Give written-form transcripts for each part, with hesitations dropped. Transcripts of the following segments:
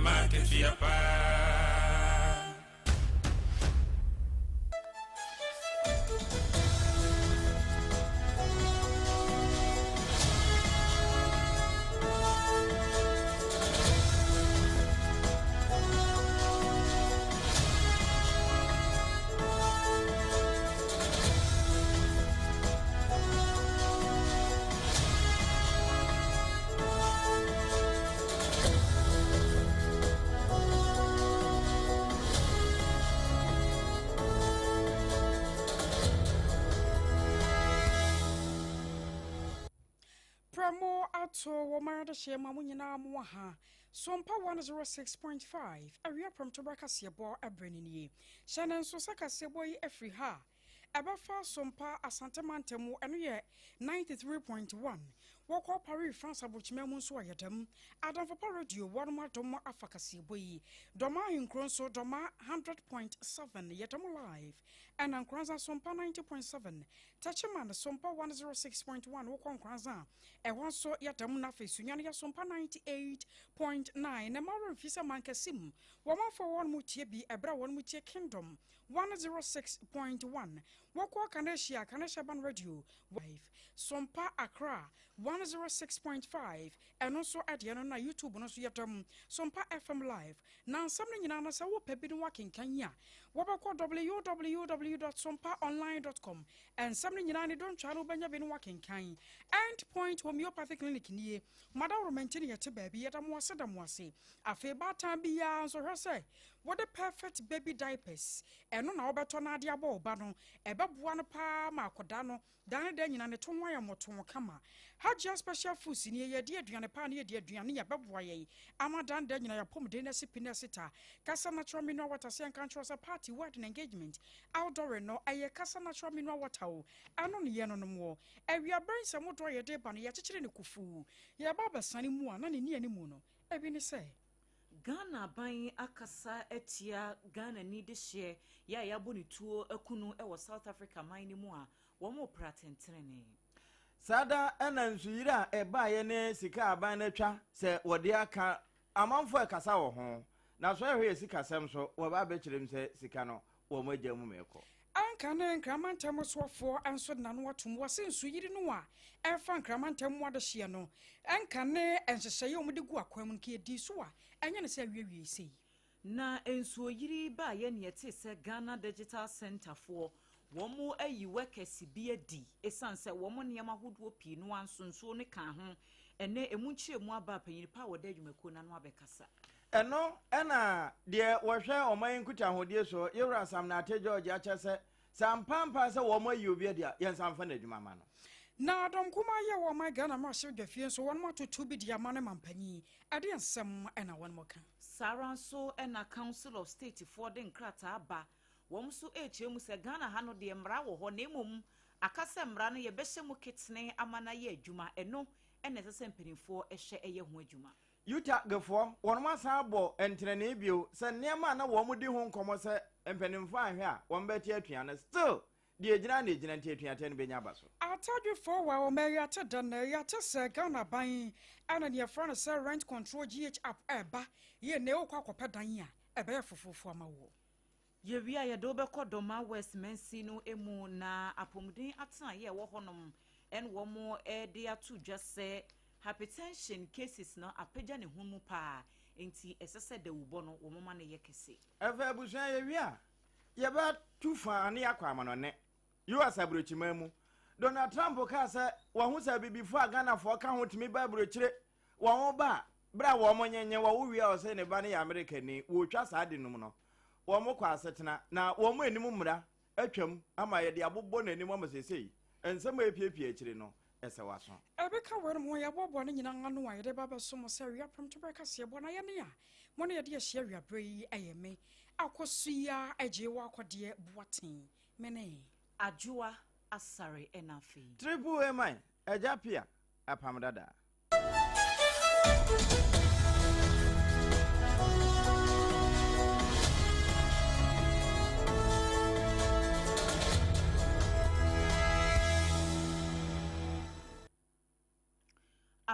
Ɛma akatua paa. Prɛmo ato wɔ man adehyeɛ ma mo nyinaa mo wɔ ha. Sompa 106.5 awia prɛmtoberɛ kaseɛbɔ ɛberɛ no nie. Hyɛ no nso sɛ kaseɛbɔ yi afiri ha a ɛbɛfa Sompa Asante mantam mu, ɛno yɛ 93.1. Wɔkɔ Paris France abokyima mu nso a yɛdam. Adamfo Pa Radio wɔnom adom afa kaseɛbɔ yi. Dɔma ahenkuro nso Dɔma 100.7 yɛdam live. Ɛna Nkoranza Sompa 90.7 Techiman Sompa 106.1 wokɔ Nkoranza a ɛhɔ nso yɛdam. Na afei Sunyani yɛ Sompa 98.9. Na ma werɛmfi sɛ mankɛse mu wɔmanfoɔ wɔn mu tie bi ɛberɛ a wɔn mu tie Kingdom 106.1. Wɔkɔ Kanesia Kanesia Ban Radio live Sompa Accra 106.5 ɛno nso ɛdeɛ no na YouTube no nso yɛdam Sompa FM live. Na nsɛm no nyinaa no sɛ wopɛ bi no wakenkan yi a wɔbɛkɔ www.sompaonline.com. Nsɛm no nyinaa ne dontwa no wobɛnya bi no wakenkan. End Point Homeopathy Clinic nie madaworomanti ne yɛte baabi. Yɛda mo ase, da mo ase. Afei baatan biara nso hwɛ sɛ wɔde Perfect Baby Diapers ɛno na wobɛtɔ no ade abɔ wo ba no, ɛbɛboa no paa ma akɔda no da ne da nyina ne to ho ayɛ mmɔtoo kama. Hajia Special Foods nie, yɛde aduane paa ne yɛde aduane yɛbɛboa yɛn ama da ne da nyina yɛapɔmuden no asi pi no asi ta. Kasa Natural Mineral Water sɛ yɛnka nkyerɛ sɛ party, wedding, engagement, outdooring no ɛyɛ Kasa Natural Mineral Water o, ɛno ne yɛn nonom wɔ awiabere. Nsɛm doɔ yɛde ba no yɛkyekyere ne kufuu yɛba abɛsane mu a na ne ni animu no ebi ne sɛ Ghana aban akasa atia Ghana ni de hyeɛ yɛ a yɛabɔ ne tuo akunu wɔ South Africa man no mu a wɔn pra tentenene. Saa da ɛna nsuyiri a ɛbaeɛ ne sika aban no atwa sɛ wɔde aka amanfoɔ ɛkasa wɔ ho na so ɛhwɛ yɛ sikasɛm so wɔba abɛkyerɛ mu sɛ sika no wɔn agya mu mɛkɔ. Anka ne Nkramantam soafoɔ nso de n'ano atom wɔ se nsuyiri no a ɛfa Nkramantam mu adehyeɛ no ɛnka ne nhyehyɛeɛ a wɔde gu akwan mu no ka yɛdii so a ɛnyɛ ne sɛ awiewie sei. Na nsuoyiri baayɛ ne yɛte sɛ Ghana Digital Center foɔ wɔn mo ayi workers bi adi ɛsiane sɛ wɔn nneɛma ahodoɔ pii no anso nsuo no ka ho. Ɛnɛ emu nkyerɛmu aba a panyin pa a wɔda adwumakuo n'ano abɛkasa. Ɛno ɛna deɛ wɔhwɛ ɔman yi nkitahodie so, yɛwura Sam Nartey George akyɛ sɛ sɛ ampampa sɛ wɔn ayi obi adi a yɛnsa mfa n'adwuma ma no. Na dɔm kuma yɛ wɔ ɔman Ghana mmarahyɛ dwafie nso wɔn atoto bi de ama ne mampanyin. Ɛde nsɛm ɛna wɔn mo ka. Saa ara nso ɛna Council of State foɔ de nkrataa ba, wɔn nso ɛrekyerɛ mu sɛ Ghana ha no deɛ mmara wɔ hɔ na mmom aka sɛ mmara no yɛbɛhyɛ mu ketene ama no ayɛ adwuma. Ɛno ɛna ɛsɛ sɛ mpanimfoɔ ɛhwɛ ɛyɛ ho adwuma. UTAGfoɔ wɔn asan abɔ ntenenee bio sɛ nneɛma a na wɔn di ho nkɔmmɔ sɛ mpanimfoɔ anhwɛ a wɔn bɛte atua no still deɛ egyina na egyina nti atuateɛ no bɛnya aba so. Atadwefoɔ wɔ a wɔn yɛate da na yɛate sɛ Ghana ban ɛna deɛ yɛfrɛ no sɛ Rent Control GH app ɛɛba yɛ na ɛwɔkɔ akɔpɛ dan a ɛbɛyɛ foforofo ama wɔ. Yɛwie a yɛde wobɛkɔ Dɔma West mansin no mu na apɔmuden atenaeɛ a ɛwɔ hɔnom ɛne wɔn de ato dwa sɛ hypertension cases no apagya ne ho mu paa, nti ɛsɛ sɛ dawubɔ no wɔn ma no yɛ kɛse. Ɛfɛ abusua, yɛwie a yɛbɛtu fa ne yɛakɔ amanɔne US aburokyiman mu. Donald Trump kaa sɛ wɔn ho sɛ abibifoɔ a Ghanafoɔ ka ho tumi ba aburokyire wɔn ho ba a berɛ a wɔn nyenye wɔwo wie a ɔsɛ ne ba no yɛ Amerikani wɔretwa saa de nom no wɔn kɔ asetena na wɔn anim mmara atwam ama yɛde abobɔ n'anim ama seesei nsɛm a epiepie akyire no ɛsɛ waso. Ɛbɛka wɔn ho yɛboaboa no nyinaa ano a yɛde ba bɛso mo sɛ awia prɛmtoberɛ kaseɛ bɔ na yɛne a mo ne yɛde ahyia awiaberɛ yi ɛyɛ me Akɔso agye wɔ akɔdeɛ Boaten me ne Adwoa Asare ɛna afei Triple A man Agya Pia apam dada.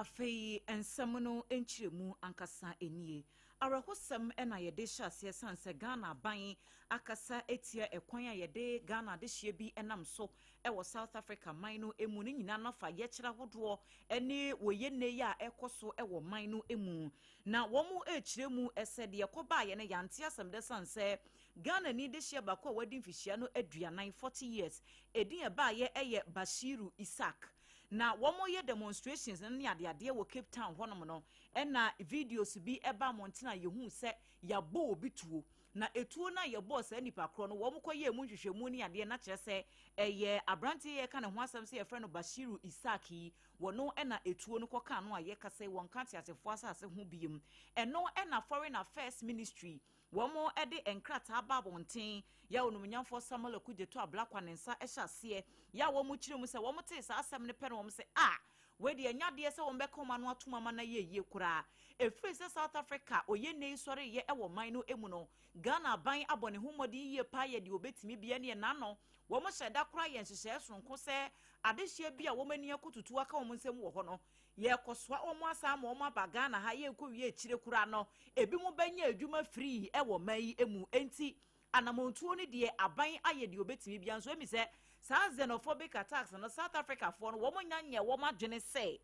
Afei nsɛm no nkyerɛmu ankasa nie. Awerɛhosɛm na yɛde hyɛ aseɛ sane sɛ Ghana aban akasa atia ɛkwan a yɛde Ghana adehyeɛ bi nam so wɔ South Africa man no mu no nyinaa no afa yɛkyerɛ ahodoɔ ne wɔyɛ nnɛ yi a ɛkɔ so wɔ man no mu. Na wɔn rekyerɛ mu sɛ deɛ ɛkɔbaeɛ no yɛante asɛm dɛ sane sɛ Ghana ni dehyeɛ baako a wadi mfihyia no 40, 40 years, edin ɛbaeɛ yɛ Bashiru Isaac. Na wɔn yɛ demonstrations no ne adeadeɛ wɔ Cape Town hɔnom no, ɛna videos bi ɛba mmɔnten a yɛhu sɛ yɛabɔ obi tuo. Na etuo no a yɛbɔɔ saa nipa korɔ no, wɔn kɔyɛɛ mu nhwehwɛmu ne adeɛ na kyerɛ sɛ ɛyɛ aberanteɛ yɛka ne ho asɛm sɛ yɛfrɛ no Bashiru Isaac yi, wɔno ɛna etuo no kɔka no a yɛkasa yi wɔn ka teasefoɔ asase ho biem. Ɛno ɛna Foreign Affairs Ministry wɔn de nkrataa ba abɔnten yɛ onumnyamfoɔ Samuel Okudzeto Ablakwa ne nsa hyɛ aseɛ yɛ a wɔn kyerɛ mu sɛ wɔn tee saa asɛm no pɛ no, wɔn sɛ a wɔde anya adeɛ sɛ wɔn bɛka wɔn ano atom ama na yɛ yie koraa, efiri sɛ South Africa oyɛ nne sɔre yɛ ɛwɔ man no emu no, Ghana aban abɔ ne ho mmɔden yie paa yɛ deɛ obetumi bia ne n'ano. Wɔn hyɛ da koraa yɛ nhyehyɛɛ soronko sɛ adehyeɛ bi a wɔn ani akotutu aka wɔn nsam wɔ hɔ no, yɛkɔsoa wɔn asan ama wɔn aba Ghana ha. Yɛnkɔ wie akyire koraa no, ebi mo bɛnyɛ adwuma firii ɛwɔ man yi mu. Enti anamontuo no deɛ, aban ayɛ deɛ obetumi bia nso emi sɛ saa xenophobic attacks no, South Africa foɔ no wɔn nya nyɛ wɔn adwene sɛ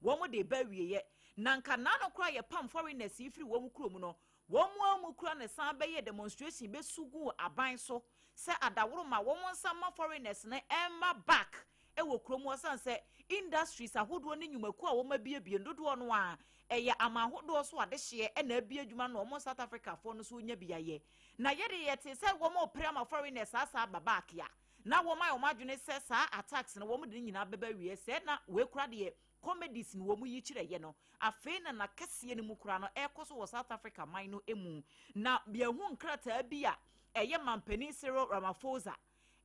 wɔn de ba wieɛ. Na nka n'ano koraa yɛ pam foreigners yi firi wɔn kurom no, wɔn mu a mu kura ne san bɛyɛ demonstration bɛsu gu aban so sɛ adaworo ma wɔn nsa ma foreigners no ɛmma back ɛwɔ kurom hɔ, san sɛ industries ahodoɔ ne nnwumakuo a wɔn abiebie dodoɔ no a ɛyɛ ama ahodoɔ so adehyeɛ ɛna abie adwuma no, wɔn South Africa foɔ no so nya bi ayɛ. Na yɛde yɛte sɛ wɔn repere ama foreigners saa aba back a, na wɔn ayɛ wɔn adwene sɛ saa attacks no wɔn de ne nyinaa bɛba wie sɛ na wɔekura deɛ comedies no wɔn yi kyerɛ yɛ no. Afei na n'akɛseɛ no mu koraa no ɛrekɔ so wɔ South Africa man no mu. Na yɛhu nkrataa bi a ɛyɛ mampanin Cyril Ramaphosa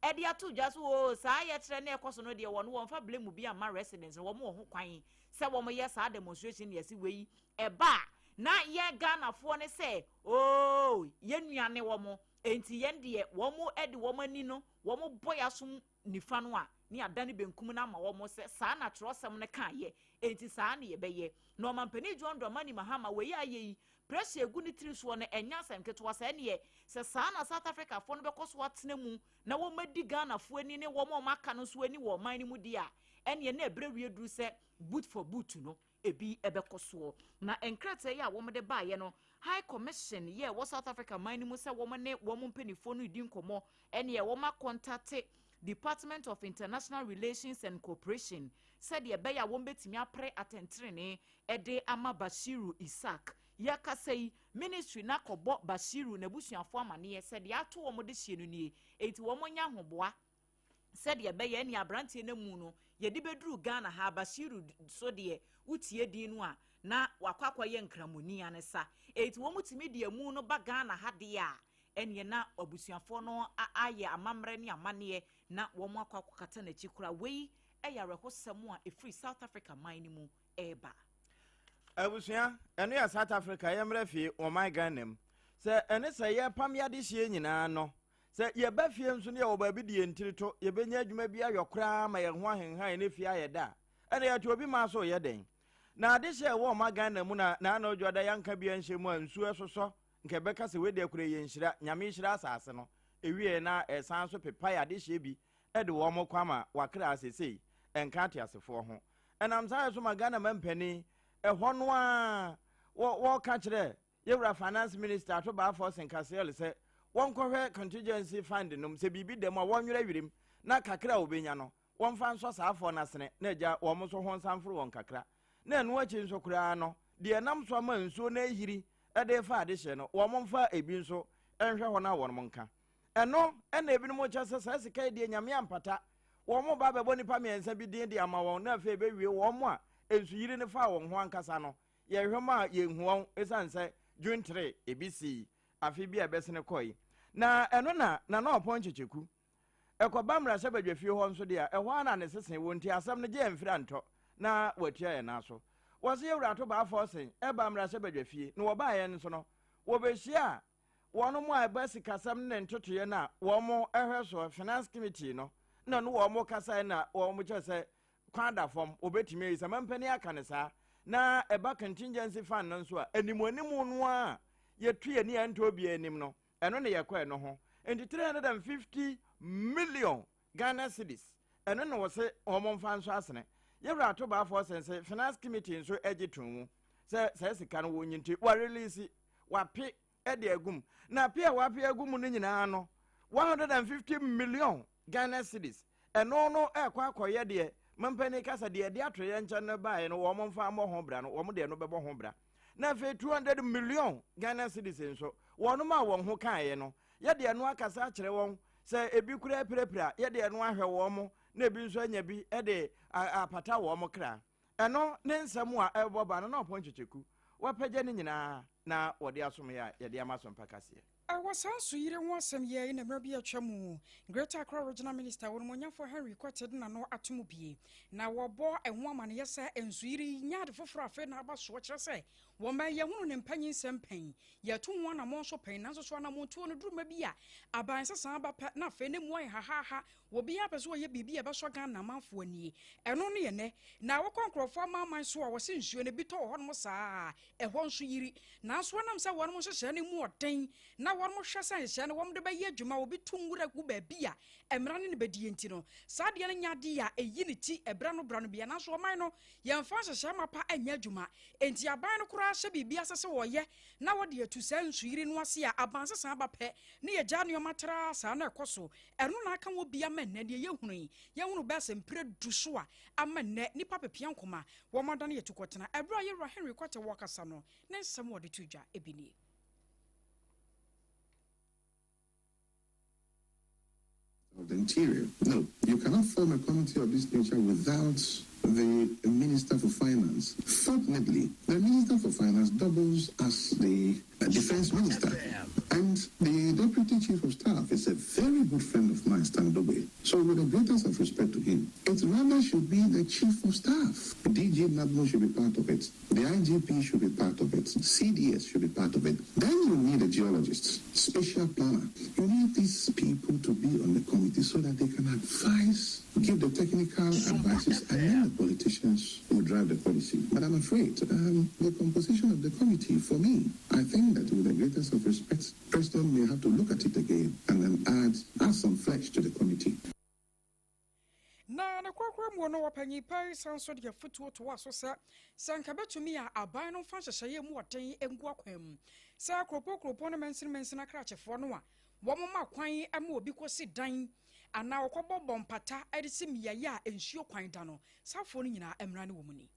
ɛde ato dwa so o, saa yɛkyerɛ ne ɛkɔ so no deɛ, wɔn wɔmfa blame bi ama residents no. Wɔn wɔ ho kwan sɛ wɔn yɛ saa demonstration yɛ si wei ɛba a, na yɛ Ghanafoɔ ne sɛ ooo, yɛn nua ne wɔn, nti yɛn deɛ wɔn de wɔn ani no wɔn bɔ yɛ asom nifa no a ne adane benkum no ama wɔn sɛ saa na twerɛsɛm no kaayɛ, enti saa ne yɛbɛyɛ. Na ɔmampanin John Dramani Mahama wei ayɛ yi, pressure egu ne tiri soɔ no ɛnyɛ asɛm ketewa sɛ ɛneɛ sɛ saa na South Africa foɔ no bɛkɔ so atena mu na wɔn adi Ghanafoɔ ani ne wɔn a wɔn aka no nso ani wɔ ɔman no mu deɛ a, ɛneɛ na ɛbrɛ wie duru sɛ boot for boot no ebi ɛbɛkɔ soɔ. Na nkrataa yi a wɔn de baeɛ no, High Commission yɛ wɔ South Africa man no mu sɛ wɔn ne wɔn mpanimfoɔ no di nkɔmmɔ, ɛneɛ wɔn akɔntate Department of International Relations and Cooperation sɛdeɛ ɛbɛyɛ a wɔn bɛtumi apere atɛntenene ɛde ama Bashiru Isaac. Yɛkasa yi, ministry na akɔbɔ Bashiru n'abusuafoɔ amaneɛ sɛ deɛ ato wɔn de hyɛ no nie, eti wɔn nya ahoboa sɛdeɛ ɛbɛyɛ ɛne aberanteɛ no mu no yɛde bɛduru Ghana ha. Bashiru so deɛ, wotie din no a na wakɔ akɔyɛ nkramoni ane sa, eti wɔn tumi de emu no ba Ghana ha deɛ a, ɛneɛ na abusuafoɔ no ayɛ amammerɛ ne amanneɛ na wɔn akɔ akɔkata n'akyi kora. Wei ɛyɛ awerɛhosɛm a ɛfiri South Africa man no mu ɛreba. Abusua, ɛno yɛ South Africa. Yɛmmerɛ fie ɔman Ghana mu sɛ ɛne sɛ yɛpam yɛade hyie nyinaa no sɛ yɛba fie nso ne yɛwɔ baabi de yɛn tiri to, yɛbɛnya adwuma bi ayɔ koraa ma yɛn ho ahenhan ne fie ayɛ da a, ɛne yɛte obi maa so yɛ dɛn na ade hyɛ ɛwɔ ɔma Ghana mu na naana odwa da yɛnka bia nhyɛ mu a nsuo ɛsosɔ nka ɛbɛka sɛ wei deɛ kora yɛ nhyira, Nyame hyira asase no ewie na ɛsan so pepa yɛ adehyɛ bi ɛde wɔn kɔ ama wakra asesei ɛnka ateasefoɔ ho. Ɛnam saa yɛ so ma Ghana ma mpanin ɛhɔ no a wɔka kyerɛ yɛwura Finance Minister Ato Baah Forson Cassiel sɛ wɔnkɔhwɛ contingency fund nom sɛ biribi da mu a wɔnwerɛ werɛm na kakra a wɔbɛnya no wɔmfa nsɔ saa afɔ no asene na agya wɔn nso ho nsamforo wɔn kakra. Na ɛno akyi nso koraa no, deɛ ɛnam so ama nsuo no ahiri ɛde fa adehyɛ no, wɔn mfa ebi nso nhwɛ hɔ na wɔn nka ɛno. Ɛna ebinom kyɛ sɛ saa sika yi deɛ, Nyame ampata wɔn ba bɛbɔ nipa mmiɛnsa bi din de ama wɔn na afei ɛbɛwie wɔn a nsuyiri no fa wɔn ho ankasa no, yɛhwɛ mu a yɛnhu wɔn, ɛsiane sɛ June 3 ebi sii afe bi a ɛbɛsene kɔɔ yi. Na ɛno na Nana Ɔpɔn Kyekyeku ɛkɔba mmarahyɛbadwafie hɔ nso deɛ, ɛhɔ ara na ne sese wɔ nti asɛm no gye ɛmfiri antɔ na watua yɛn nan so. Wɔse yɛwura Ato Baah Forson ɛba mmarahyɛbadwafie na wɔbaeɛ nso no, wɔbɛhyia a wɔn mu a ɛba sikasɛm ne ntotoeɛ no a wɔn ɛhwɛ soɔ, Finance Committee no, na no wɔn kasae na wɔn kyerɛ sɛ kwan da fam wɔbɛtumi ayi sɛ mampanin aka ne saa. Na ɛba contingency fund no nso a, animuanimu no a yɛtu yɛn ani a ɛntɔ obiara anim no, ɛno na yɛkɔ ɛno ho. Nti 350 million Ghana cedis, ɛno na wɔse wɔn mfa nso asene. Yɛwura Ato Baafoɔ sɛn sɛ Finance Committee nso gye to mu sɛ saa sika no wɔnyi nti wɔarelease, wɔape de agu mu. Na pe a wɔape agu mu no nyinaa no, 150 million Ghana cedis, ɛno no ɛrekɔ akɔyɛ deɛ mampanin kasa deɛ ɛde atoyɛ nkyɛn no baeɛ no wɔn mfa mmɔ ho bra no, wɔn deɛ no bɛbɔ ho bra. Na afei 200 million Ghana cedis nso, wɔn a wɔn ho kaeɛ no, yɛde ɛno akasa akyerɛ wɔn sɛ ebi kura apirapira, yɛde ɛno ahwɛ wɔn na ebi nso anya bi de apata wɔn kra. Ɛno ne nsɛm a ɛrebɔ ba no na ɔpɔn kyekyeku wapagya ne nyinaa na wɔde asom yɛ a yɛde ama so mpa kaseɛ. Ɛwɔ saa nsuyire ho asɛm yi na mmerɛ bi atwa mu, Greater Accra Regional Minister Onimuonyamfoɔ Henry Quartey de n'ano ato mu bie na wɔbɔ ɛho amanneɛ sɛ nsuyire yi nyɛ ade foforɔ afei na aba soɔ, kyerɛ sɛ wɔma yɛhunu ne mpanyinsɛm pɛn, yɛatu ho anammɔn nso pɛn, nanso so anammɔntuo no duru mma bi a aban sesaa ba pɛ na afei ne mu ayɛ hahaaha. Obiara pɛ sɛ ɔyɛ biribi a ɛbɛsɔ Ghana amanfoɔ ani. Ɛno ne ɛnnɛ. Na wokɔ nkurɔfoɔ amanaman so a, wɔse nsuo no bi tɔ wɔ hɔnom saa a, ɛhɔ nso yiri. Nanso ɛnam sɛ wɔn nhyehyɛɛ no mu ɔden na wɔhwɛ sɛ nhyehyɛɛ no wɔde bɛyɛ adwuma, obi to nwura gu baabi a mmara ne no bɛdie nti no, saa adeɛ no nyɛ adeɛ a ɛyi ne ti ɛberɛ ano berɛ ano biara. Nanso ɔman no, yɛmfa nhyehyɛɛ mapa nyɛ adwuma. Enti aban no koraa hyɛ biribi ase sɛ wɔyɛ na wɔde atu saa nsuyiri no ase a, aban sesa aba pɛ ne yɛgyaa nneɛma traa saa na ɛkɔ so. Ɛno na aka wɔ bi ama nnɛ deɛ yɛhunu yi, yɛhunu bɛyɛ sɛ mprɛ du so a ama nnɛ nnipa pepea nkoma wɔn adane atukɔtena. Ɛberɛ a Yɛwura Henry Quartey wɔrekasa no, ne nsɛm a ɔde to dwa bi nie. Of the Interior. No, you cannot form a committee of this nature without the Minister for Finance. Fortunately, the Minister for Finance doubles as the Defense Minister. And the Deputy Chief of Staff is a very good friend of mine, Stan Dogbe. So with the greatest of respect to him, it rather should be the Chief of Staff. DG NADMO should be part of it. The IGP should be part of it. CDS should be part of it. Then you need a geologist, spatial planner. You need these people to be on the committee so that they can advise, give the technical advices, and then the politicians will drive the policy. But I'm afraid the composition of the committee, for me, I think that with the greatest of respect, President may have to look at it again and then add some flesh to the committee. Na ne korakora mu no, wɔpanyin pa yi san so de afotuo toa so sɛ sɛ nka bɛtumi a aban no mfa nhyehyɛeɛ mu ɔden ngu akwan mu sɛ kuropɔn kuropɔn no mansini mansini akrakyefoɔ no a wɔn ma kwan ma obi kɔsi dan anaa wɔkɔbɔ bɔ mpata de si mmeaeɛ a nsuo kwan da no, saafoɔ no nyinaa mmara ne wɔn ni.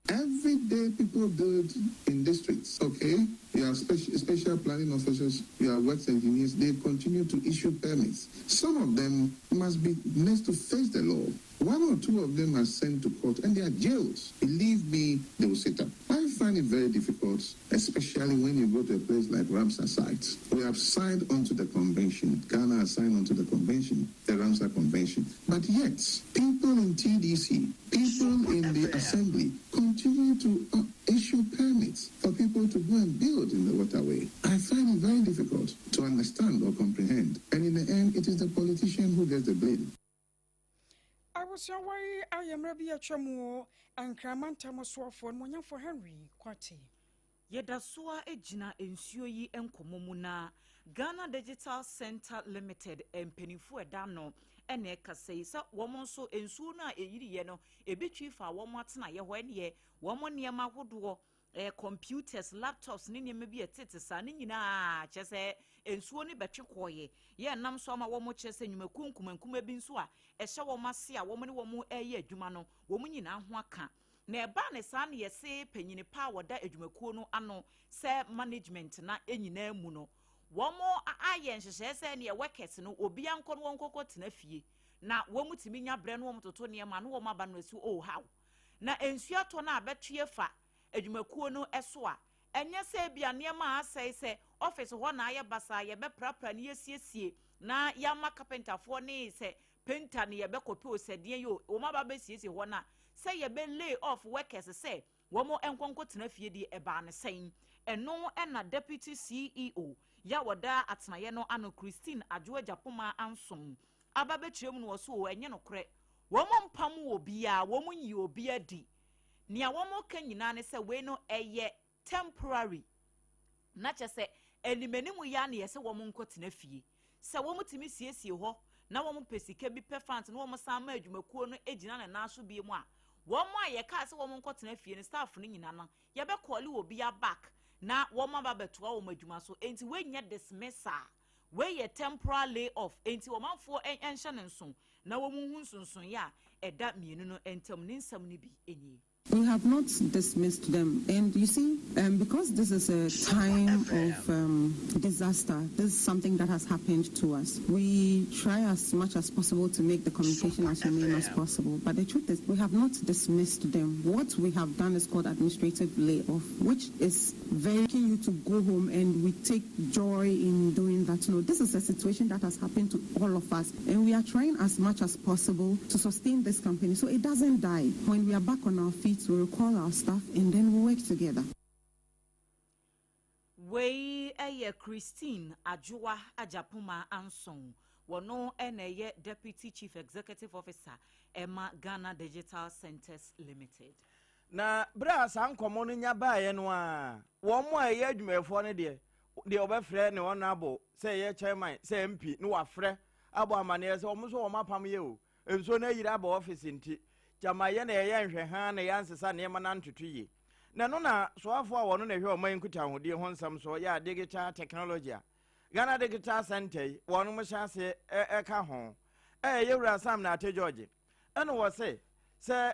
Every day people build in districts, okay? You have special planning officers, you have works engineers, they continue to issue permits. Some of them must be made to face the law. One or two of them are sent to court and they are jailed. Believe me, they will sit up. I find it very difficult, especially when you go to a place like Ramsar site. We have signed onto the convention. Ghana has signed onto the convention, the Ramsar Convention. But yet, people in TDC, people in the assembly continue to issue permits for people to go and build in the waterway. I find it very difficult to understand or comprehend. And in the end, it is the politician who gets the blame. Abusuawa yi ayɛ mmerɛ bi atwa mu Nkrama ntam soafoɔ no monyamfo Henry Quartey. Yɛda so a gyina nsuo yi nkɔmmɔ mu na Ghana Digital Center Limited mpanimfoɔ ɛda no ɛna ɛkasa yi sɛ wɔn nso nsuo no a ɛyiriiɛ no ebi twi fa wɔn atenaeɛ hɔ ɛneɛ wɔn nneɛma ahodoɔ computers, laptops ne nneɛma bi ɛtete saa ne nyinaa kyerɛ sɛ nsuo no bɛtwe kɔɔyɛ yɛ nam so ama wɔn kyerɛ sɛ nnwumakuo nkumankuma bi nso a ɛhyɛ wɔn ase a wɔn ne wɔn ɛreyɛ adwuma no wɔn nyinaa ho aka. Na ɛbaa ne saa ne yɛse panyini pa a wɔda adwumakuo no ano sɛ management na nyinaa mu no wɔn ayɛ nhyehyɛe sɛ neɛ workers no obiara nkɔ no wɔn nkɔkɔ tena fie na wɔn tumi nya brɛ no wɔn toto nneɛma no wɔn aba no asi oh how na nsuo atɔ no a bɛtwe fa adwumakuo no so a ɛnyɛ sɛ ebia nneɛma a asɛe sɛ office hɔ na ayɛ basaa yɛbɛprapra ne yɛsiesie na yɛama carpenterfoɔ ne sɛ painter ne yɛbɛkɔpɛ osɛdeɛ yi o wɔn aba bɛsiesie hɔ na sɛ yɛbɛ lay off workers sɛ wɔn nkɔnkɔ tena fie deɛ ɛbaa ne sɛn. Ɛno ɛna deputy CEO yɛ a wɔda atenaeɛ no ano Christine Adwoa Gyapoma Ansom aba bɛkyerɛ mu no wɔ so o ɛnyɛ nokorɛ, wɔn mpam wɔ biara, wɔn nyi obi adi. Nea wɔka nyinaa ne sɛ wei no ɛyɛ temporary, na kyɛ sɛ animanim yi a na yɛsɛ wɔn nkɔtena fie. Sɛ wɔn tumi siesie hɔ na wɔn pɛ sika bi pɛ fans na wɔn san ma adwumakuo no gyina ne nan so bie mu a, wɔn a yɛkaa sɛ wɔn nkɔtena fie no, staff no nyinaa no, yɛbɛcall wɔ bi back na wɔn aba bɛtoa wɔn adwuma so. Nti wɔnyɛ dismissal, wei yɛ temporal lay off. Nti ɔmanfoɔ nhyɛ ne nso na wɔn hu nsonsonoeɛ a ɛda mmienu no ntam. Ne nsɛm no bi nie. We have not dismissed them. And you see, because this is a time of disaster, this is something that has happened to us. We try as much as possible to make the communication as humane as possible. But the truth is, we have not dismissed them. What we have done is called administrative layoff, which is very you to go home, and we take joy in doing that. No, this is a situation that has happened to all of us, and we are trying as much as possible to sustain this company so it doesn't die. When we are back on our feet, we will call our staff and then we work together. Wei ɛyɛ Christine Adwoa Agyapoma Anson. Wɔno ɛna ɛyɛ Deputy Chief Executive Officer ɛma Ghana Digital Centres Limited. Na berɛ a saa nkɔmmɔ no nya baeɛ no a, wɔn mo a ɛyɛ adwumayɛfoɔ no deɛ, deɛ wɔbɛfrɛ ne honorable, sɛ ɛyɛ chairman, sɛ MP ne wafrɛ abɔ amanneɛ sɛ wɔn nso wɔn apam yɛ o, nsuo no ayiri aba office, nti gyama yɛ na yɛyɛ nhwɛ ha na yɛansesa nneɛma no antoto yie. Na ɛno na soafoɔ a wɔno na ɛhwɛ ɔman nkitahodie ho nsɛm so yɛ a digital technology a Ghana Digital Center yi wɔn mo hyɛ ase ɛka ho, ɛyɛ yɛwura Sam Nartey George, ɛna wɔ se sɛ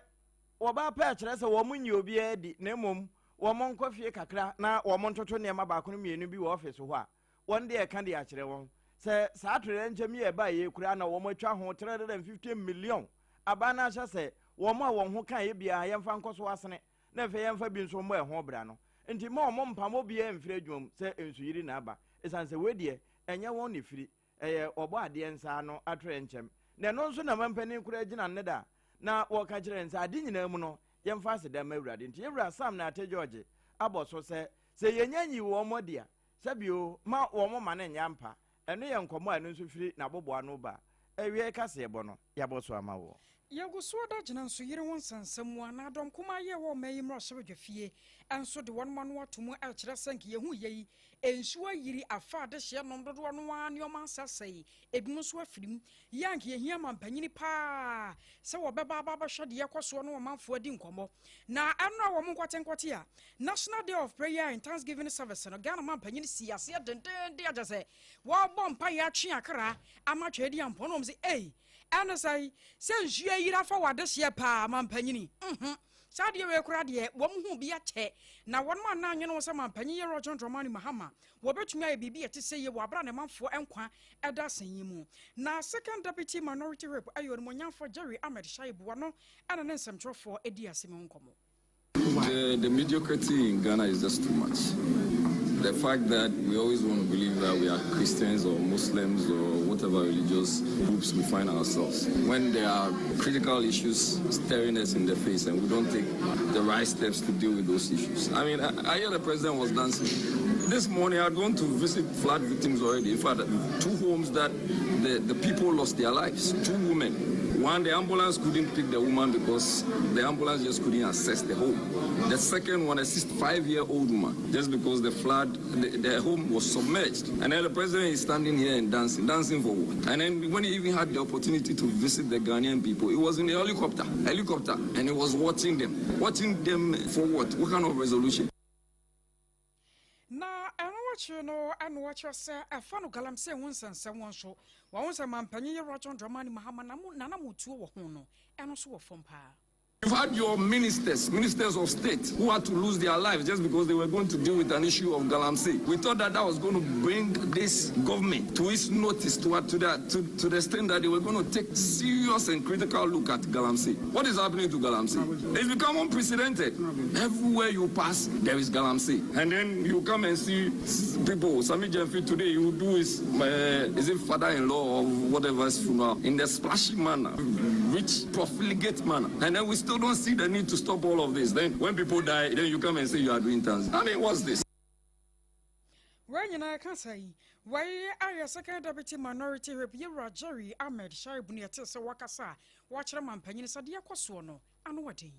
wɔba pɛ kyerɛ sɛ wɔn nyi obiara di na mmom wɔn nkɔ fie kakra na wɔn ntoto nneɛma baako no mmienu bi wɔ office hɔ a, wɔn deɛ ɛka de akyerɛ wɔn sɛ saa atoyerɛnkyɛm yi a ɛbaa yɛ kura na wɔn atwa ho 350 million aban no ahyɛ sɛ wɔn a wɔn ho kan yɛ biara yɛmfa nkɔ so asene na afei yɛmfa bi nso mmɔ ɛho bra no. Nti ma wɔn mpam obiara mfiri adwuma mu sɛ nsuyiri na aba, ɛsiane sɛ wei deɛ ɛnyɛ wɔn ne firi, ɛyɛ wɔbɔ adeɛ nsa ano atoyerɛnkyɛm. Na ɛno nso na mampanin koraa gyina ne da na wɔka kyerɛ n sɛ ade nyinaa mu no yɛmfa aseda ma Awurade. Nti yɛwura Sam Nartey George abɔ so sɛ yɛnya nyi wɔn adi a, sɛbio ma wɔn ma no nyɛ ampa. Ɛno yɛ nkɔmmɔ a ɛno nso firi n'aboboa no ba. Awie kaseɛbɔ no, yɛabɔ so ama wɔ. Yɛgu so da gyina nso yere ho nsɛnsɛm mu a na adɔm kuma yɛ wɔ ɔma yi mmarahyɛbadwa fie ɛnso de wɔn ano ato mu ɛkyerɛ sɛ nka yɛhu yɛ yi nsuo ayiri afa adehyeɛ nom dodoɔ no ara nneɛma asɛsɛe, ebinom nso afiri mu yɛ anka yɛhia ma mpanyini paa sɛ wɔbɛba aba abɛhwɛ deɛ ɛkɔ soɔ no, ɔmanfoɔ adi nkɔmmɔ. Na ɛno a wɔn nkɔte a National Day of Prayer and Thanksgiving Service no, Ghana ma mpanyini si aseɛ dendenden akyɛ sɛ wɔbɔ mpa yɛ atwe akra ama twɛ di ampɔn na wɔn sɛ ei, ɛno sɛ nsuo ayiri afa wɔ adehyeɛ paa ma mpanyini saa adeɛ wei koraa deɛ wɔn ho bi akyɛ na wɔn a nan nwene wɔn sɛ mampanyin yɛ John Dramani Mahama wɔbɛtumi ayɛ biribi a ɛte sɛ yie wɔ abera ne manfoɔ nkwa ɛda asɛn yi mu. Na Second Deputy Minority Whip ɛyɛ Onimonyamfoɔ Jerry Ahmed Shaibu no ɛna ne nsɛmtwerɛfoɔ edi asɛm ho nkɔmmɔ. The mediocrity in Ghana is just too much. The fact that we always want to believe that we are Christians or Muslims or whatever religious groups we find ourselves, when there are critical issues staring us in the face and we don't take the right steps to deal with those issues. I mean, I hear the president was dancing. This morning I'd gone to visit flood victims already. In fact, two homes that the people lost their lives, two women. One, the ambulance couldn't pick the woman because the ambulance just couldn't access the home. The second one, a 65-year-old woman, just because the flood, the home was submerged. And then the president is standing here and dancing. Dancing for what? And then when he even had the opportunity to visit the Ghanaian people, it was in the helicopter, and he was watching them. Watching them for what? What kind of resolution? Na ɛno akyire no, ɛno akyerɛ sɛ ɛfa no galamsey ho nsɛnsɛm wɔn nso wɔn sɛ mampanyin yɛ John Dramani Mahama nanamotuo wɔ ho no, ɛno nso wɔ fam paa. You've had your ministers, ministers of state, who had to lose their lives just because they were going to deal with an issue of galamsey. We thought that that was going to bring this government to its notice, to the extent that they were going to take serious and critical look at galamsey. What is happening to galamsey? It's become unprecedented. Everywhere you pass, there is galamsey. And then you come and see people, Sammy Gyamfi today, you do his, is it father-in-law or whatever's funeral, in the splashy manner, rich, profligate manner. And then we still don't see the need to stop all of this. Then when people die, then you come and say you are doing things. I mean, what's this? Wɔn nyinaa ka sɛ yi wɔyi ayɛ Second Deputy Minority Whip yɛwura Jerry Ahmed Shaibu ne ɛte sɛ wakasa a wɔakyerɛ ma mpanyin sɛ deɛ ɛkɔ soɔ no ano wɔ den.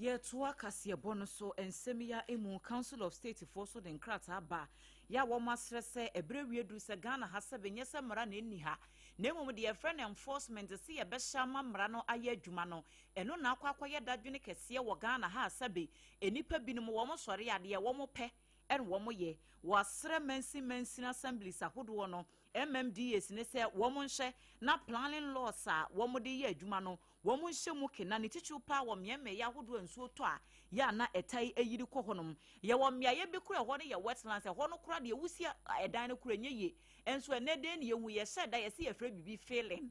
Yɛtoa kaseɛbɔ no so nsɛm yi ara mu, Council of State foɔ nso de nkrataa ba yɛ a wɔn asrɛ sɛ ɛberɛ wie duru sɛ Ghana ha sɛbe nyɛ sɛ mmara na ɛnni ha na mmom deɛ yɛfrɛ no enforcement sɛ yɛbɛhyɛ ama mmara no ayɛ adwuma no ɛno na akɔ akɔyɛ dadwene kɛseɛ wɔ Ghana ha a sɛbe nnipa binom wɔn sɔre a deɛ wɔn pɛ ɛna wɔn yɛ. Wɔasrɛ mansin mansin assemblies ahodoɔ no MMDAs ne sɛ wɔn nhyɛ na planning laws a wɔn de yɛ adwuma no wɔn nhyɛ mu kena, ne titiriw paa wɔ mmeaemmeaeɛ ahodoɔ a nsuo tɔ a yɛ a na ɛtae ayiri kɔ hɔnom. Yɛwɔ mmeaeɛ bi koraa ɛhɔ no yɛ wetlands, ɛhɔ no koraa deɛ wosi ɛdan no koraa ɛnyɛ yie. Nso ɛnnɛ dɛn na yɛhu, yɛhyɛ da yɛse yɛfrɛ biribi filling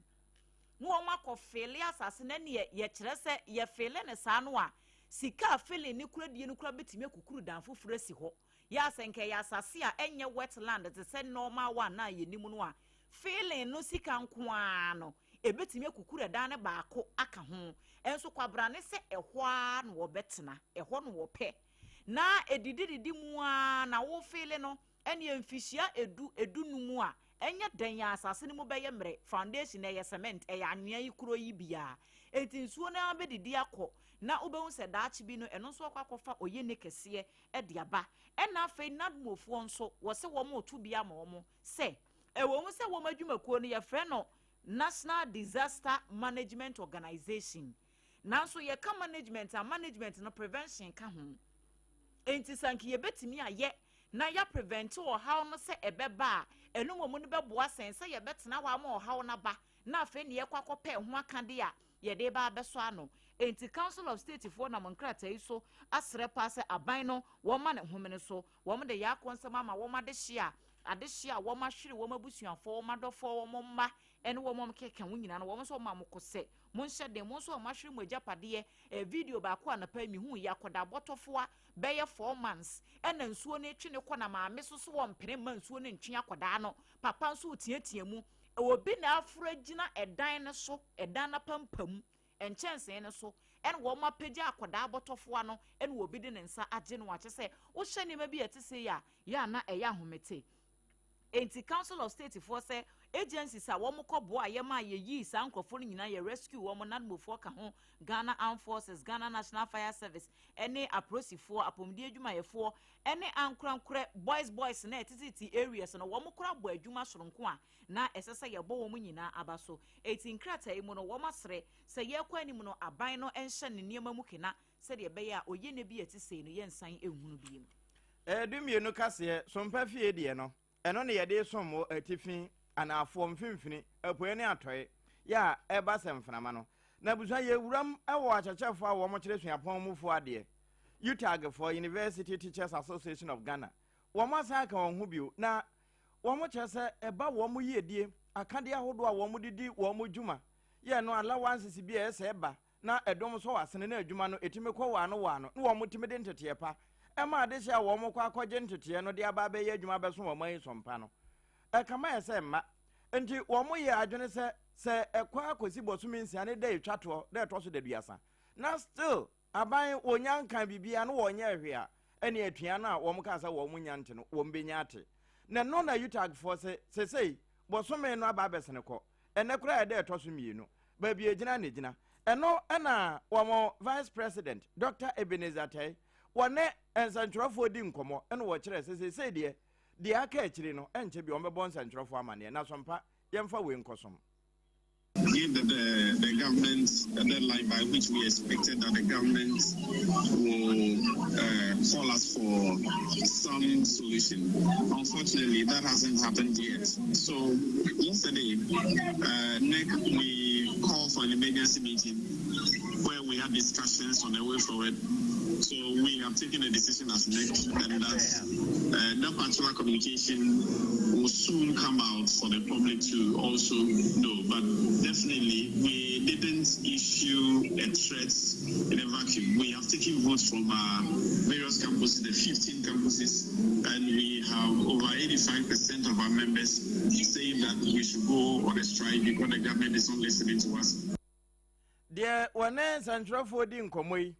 na wɔn akɔ fille asase no, ɛneɛ yɛkyerɛ sɛ yɛ fille no saa no a, sika a filling no kura die no koraa bɛtumi akukuru dan foforɔ asi hɔ. Yɛ a sɛ nka ɛyɛ asase a ɛnyɛ wetland te sɛ normal one a yɛnim no a, filling no sika nko ara no, ɛbɛtumi akukuru ɛdan no baako aka ho. Nso kwabrane sɛ ɛhɔ ara na wɔbɛtena, ɛhɔ na wɔpɛ. Na ɛdidididi mu ara na wofeele no, ɛneɛ mfihyia edu, edunum a, ɛnyɛ dɛn a asase no mu bɛyɛ mmerɛ, foundation no ɛyɛ cement, ɛyɛ anwea yi kuro yi biara. Enti nsuo no ara bɛdidi akɔ, na wobɛhu sɛ daakye bi no ɛno nso akɔ akɔfa oyene kɛseɛ de aba. Ɛna afei NADMOfoɔ nso, wɔse wɔreto bi ama wɔn sɛ, ɛwɔ mu sɛ wɔn adwumakuo no yɛfrɛ no National Disaster Management Organization, nanso yɛka management a, management no prevention ka ho. Enti sɛ anka yɛbɛtumi ayɛ na yɛaprevente ɔhaw no sɛ ɛbɛba a, ɛno mmom no bɛboa sɛn sɛ yɛbɛtena hɔ ama ɔhaw no aba na afei ne yɛkɔ akɔpɛ ɛho akade a yɛde reba abɛsɔ ano. Enti Council of State foɔ nam nkrataa yi so asrɛ paa sɛ aban no wɔmma ne homene so. Wɔn de yɛ akɔnsɛm ama wɔn adehyeɛ a adehyeɛ a wɔn ahwere wɔn abusuafoɔ, wɔn adɔfoɔ, wɔn mma ne wɔn a wɔkeka ho nyinaa no, wɔn nso wɔma mo ko sɛ monhyɛ den, mo nso a moahwere mo agyapadeɛ. Eh, video baako anɔpa yi mehuu yi, akwadaa bɔtɔfoa bɛyɛ 4 months ɛna nsuo no retwe ne kɔ na maame so so wɔmpene mma nsuo no ntwe akwadaa no, papa nso reteatea mu. Obi na aforo agyina ɛdan no so, ɛdan no apampam, nkyɛnsee no so, ɛna wɔn apagya akwadaa bɔtɔfoa no, ɛna obi de ne nsa agye no akyɛ sɛ wohyɛ nneɛma bi a ɛte sɛ yi a yɛ a na ɛyɛ ahomete. Enti Council of State foɔ sɛ agencies a wɔn kɔ boa yɛ maa yɛyii saa nkurɔfoɔ no nyinaa, yɛ rescue wɔn, NADMOfoɔ ka ho, Ghana Armed Forces, Ghana National Fire Service, ɛne apolisifoɔ, apɔmuden adwumayɛfoɔ, ɛne ankorankorɛ boys boys na ɛtetete areas no, wɔn kora bɔ adwuma soronko a na ɛsɛ sɛ yɛbɔ wɔn nyinaa aba so. Eti nkrataa yi mu no, wɔn asrɛ sɛ yɛrekɔ anim no, aban no nhyɛ ne nneɛma mu kena sɛdeɛ ɛbɛyɛ a oyene bi a ɛte sei no yɛnsan nhunu biem. 12 kaseɛ, Sompa fie deɛ no, ɛno ne yɛde som wɔ atifi, anaafoɔ, mfimfini, apueɛ ne atɔeɛ, yɛ a ɛba sɛ mframa no. Na abusua yɛwuram wɔ akyerɛkyerɛfoɔ a wɔn kyerɛ suapɔn mufoɔ adeɛ, UTAG foɔ, University Teachers Association of Ghana, wɔn asan aka wɔn ho bio, na wɔn kyerɛ sɛ ɛba wɔn yiedie, akadeɛ ahodoɔ a wɔn de di wɔn dwuma, yɛ no allowances bi a ɛsɛ ɛba na ɛdɔm sɔ asene na adwuma no ɛtumi kɔ wɔ ano wɔ ano, na wɔn tumi de nteteɛ pa ɛma adehyɛ a wɔn kɔ akɔgye nteteɛ no de aba abɛyɛ adwuma bɛso wɔn ayi sɔmpa no ɛkama yɛ sɛ mma. Nti wɔn yɛ adwene sɛ sɛ ɛkɔ akɔsi bɔsome 6 ne da etwa toɔ da ɛtɔ so da 30 na still aban wɔnya nka biribiara no wɔnyɛ hwee a, ɛne atua no a wɔn kaa sɛ wɔn nya nte no wɔn bɛnya ate. Na ɛno na UTAGfoɔ sɛ sesei bɔsome no aba abɛsene kɔ ɛnɛ koraa ɛda ɛtɔ so 2, baabi egyina na egyina. Ɛno ɛna wɔn vice president, Dr Ebenezer Tɛi, wɔne nsɛntwerɛfoɔ di nkɔmmɔ, ɛna wɔkyerɛ sɛ sesei deɛ deɛ aka akyiri no ɛnkyɛ bi wɔn bɛbɔ nsɛntwerɛfoɔ amanneɛ. Na sɔmpa yɛmfa wei nkɔsom. Give the government a deadline by which we expected that the government will call us for some solution. Unfortunately, that hasn't happened yet. So yesterday, NEC, we called for an emergency meeting where we had discussions on the way forward. So we have taken a decision as NEC, and that particular communication will soon come out for the public to also know. But definitely, we didn't issue a threat in a vacuum. We have taken votes from our various campuses, the 15 campuses, and we have over 85% of our members saying that we should go on a strike because the government is not listening to us. Deɛ wɔne nsɛntwerɛfoɔ di nkɔmmɔ yi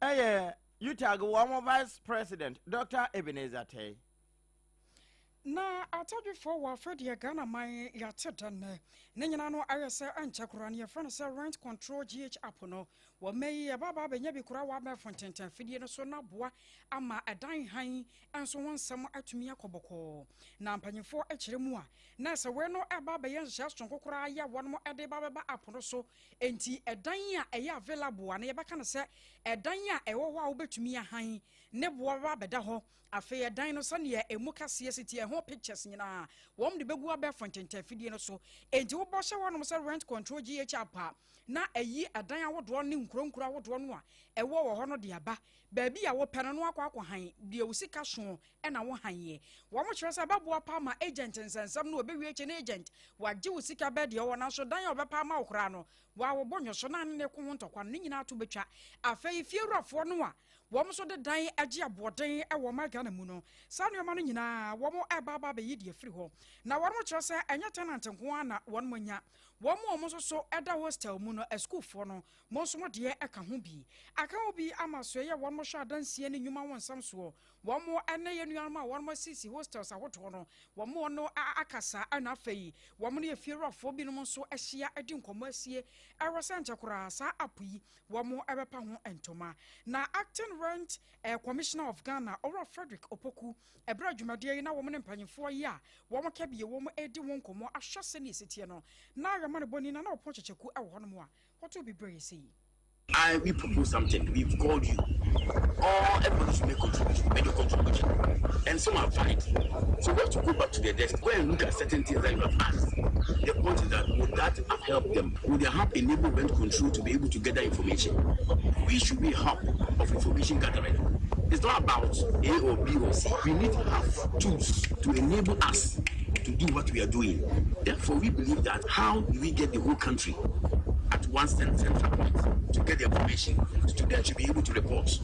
ɛyɛ UTAG wɔn vice president, Dr Ebenezer Tɛi. Na atadwefoɔ wɔ afɛdeɛ Ghana man yɛate da nnɛ ne nyinaa no ayɛ sɛ ɛnkyɛ koraa no yɛfrɛ no sɛ Rent Control GH app no wɔma yi yɛbaaba abɛnya bi koraa wɔ abɛɛfo ntɛntɛn afidie no so na aboa ama ɛdan han nso ho nsɛm atumi akɔ bɔkɔɔ. Na mpanyinfoɔ akyerɛ mu a na sɛ wei no ɛba abɛyɛ nhyehyɛ sononko koraa yɛ wɔn ɛde ba bɛba app no so. Enti ɛdan a ɛyɛ available a na yɛbɛka no sɛ ɛdan a ɛwɔ hɔ a wobɛtumi ahan ne boa ba abɛda hɔ. Afei ɛdan no sɛneɛ emu kɛseɛ si tie ɛho pictures nyinaa wɔn de bɛgu abɛɛfo ntɛntɛn afidie no so. Enti wobɔ hyɛ wɔnom sɛ Rent Control GH app a na ɛyi ɛdan ahodoɔ ne nkuronkuro ahodoɔ no a ɛwɔ wɔ hɔ no de aba baabi a wopɛ no no akɔ akɔ han deɛ wo sika soɔ ɛna wo han yɛ. Wɔn kyerɛ sɛ ɛbɛboa pa ama agent nsɛnsɛm no wɔbɛwie akyi no agent wagye wo sika bɛɛ deɛ ɔwɔ, nanso dan a ɔbɛpa ama wo koraa no wɔawobɔ nwɔ so na ne ko ho ntɔkwa no ne nyinaa to bɛtwa. Afei fiewurafoɔ no a wɔn nso de dan agye aboɔden wɔ ɔman Ghana mu no, saa nneɛma no nyinaa wɔn ɛba aba abɛyi deɛ firi hɔ. Na wɔn kyerɛ sɛ ɛnyɛ tenant nko ara na wɔn anya, wɔn a wɔn nso so ɛda hostel mu no, asukuufoɔ no mo nso mo deɛ ɛka ho bi aka ho bi ama so ɛyɛ wɔn hwɛ adansie ne nnwuma wɔn nsam soɔ. Wɔn ɛne yɛn nuanom a wɔn asisi hostels ahodoɔ no, wɔn no akasa, ɛna afei wɔn no yɛ fiewurafoɔ binom nso ahyia adi nkɔmmɔ asie ɛwɔ sɛ nkyɛ koraa saa app yi wɔn ɛbɛpa ho ntoma. Na Acting Rent Commissioner of Ghana, Owura Frederick Opoku, ɛberɛ adwumadeɛ yi na wɔn ne mpanyinfoɔ yi a wɔn ka bie wɔn edi wɔn nkɔmmɔ ahwɛ sɛnea esi teɛ no na ayɛma no bɔni na na ɔpɔn kyekyeku ɛwɔ hɔnom a wɔto bebree sɛ yi. We propose something, we've called you. All everybody should make contribution, make a contribution. And some are valid. So we have to go back to the desk, go and look at certain things that you have asked. The point is that would that have helped them? Would the hub enable rent control to be able to gather information? We should be a hub of information gathering. It's not about A or B or C. We need to have tools to enable us to do what we are doing. Therefore, we believe that how do we get the whole country at one central point to get the information? Students should be able to report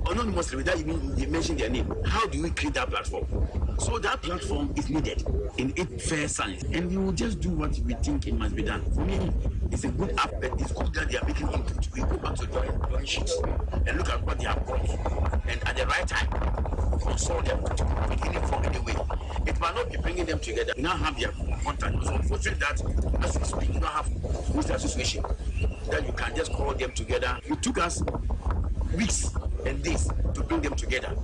anonymously without even they mention their name. How do we create that platform? So that platform is needed in its fair science, and we will just do what we think it must be done. For me, it's a good app, but it's good that they are making input. We go back to the drawing sheets and look at what they have brought, and at the right time, consult them in any form, any way. It might not be bringing them together. We now have their contact. It's unfortunate that as we speak, we don't have this association that you can just call them together. It took us weeks and days to bring them together.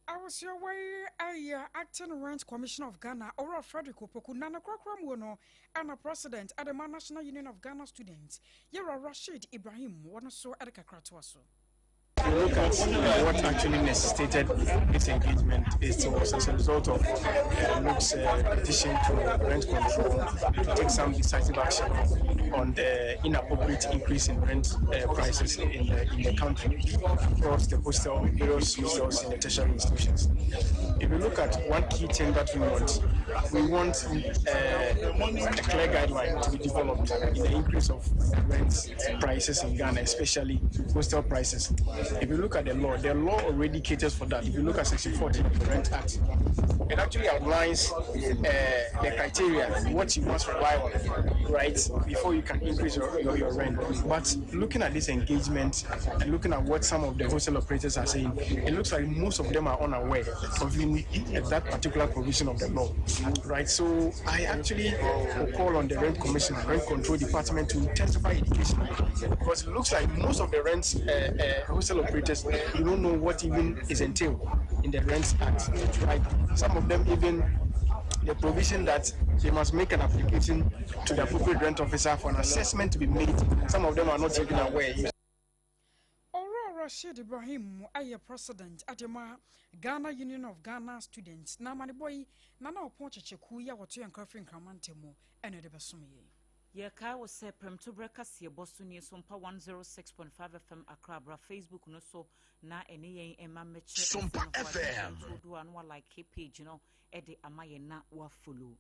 Awosua wei ɛyɛ Acting Rent Commissioner of Ghana, Owura Frederick Opoku, na ne korakora mu no ɛna President ɛde ma National Union of Ghana Students, Yɛwura Rashid Ibrahim, wɔn nso ɛde kakra toa so. You look at what actually necessitated this engagement, it was as a result of NUG's petition to rent control to take some decisive action on the inappropriate increase in rent prices in the country across the hostel, various hostels in the tertiary institutions. If you look at one key thing that we want a clear guideline to be developed in the increase of rent prices in Ghana, especially hostel prices. If you look at the law already caters for that. If you look at Section 14 of the Rent Act, it actually outlines the criteria, what you must rely on, right, before you can increase your rent. But looking at this engagement and looking at what some of the hostel operators are saying, it looks like most of them are unaware of that particular provision of the law, right? So I actually will call on the Rent Commission and Rent Control Department to intensify education, because it looks like most of the rent hostel operators do not know what even is entailed in the Rent Act, right? Some of them, even the provision that they must make an application to the appropriate rent officer for an assessment to be made. Some of them are not even aware. Owura Rashid Ibrahim ayɛ President adema Ghana Union of Ghana Students, na amanebɔ yi na na ɔpɔn kyekyeku yi a wɔto yɛn nkra firi Nkraman mu ɛna ɛde bɛsom yɛn. Yɛkae wo sɛ prɛmtoberɛ kaseɛbɔ so nie, so mpa 106.5 FM Accra. Bra Facebook no so na ɛne yɛn ɛma mmɛkyɛ. Sompa FM. Do a na walike page no ɛde ama yɛn na wafollow.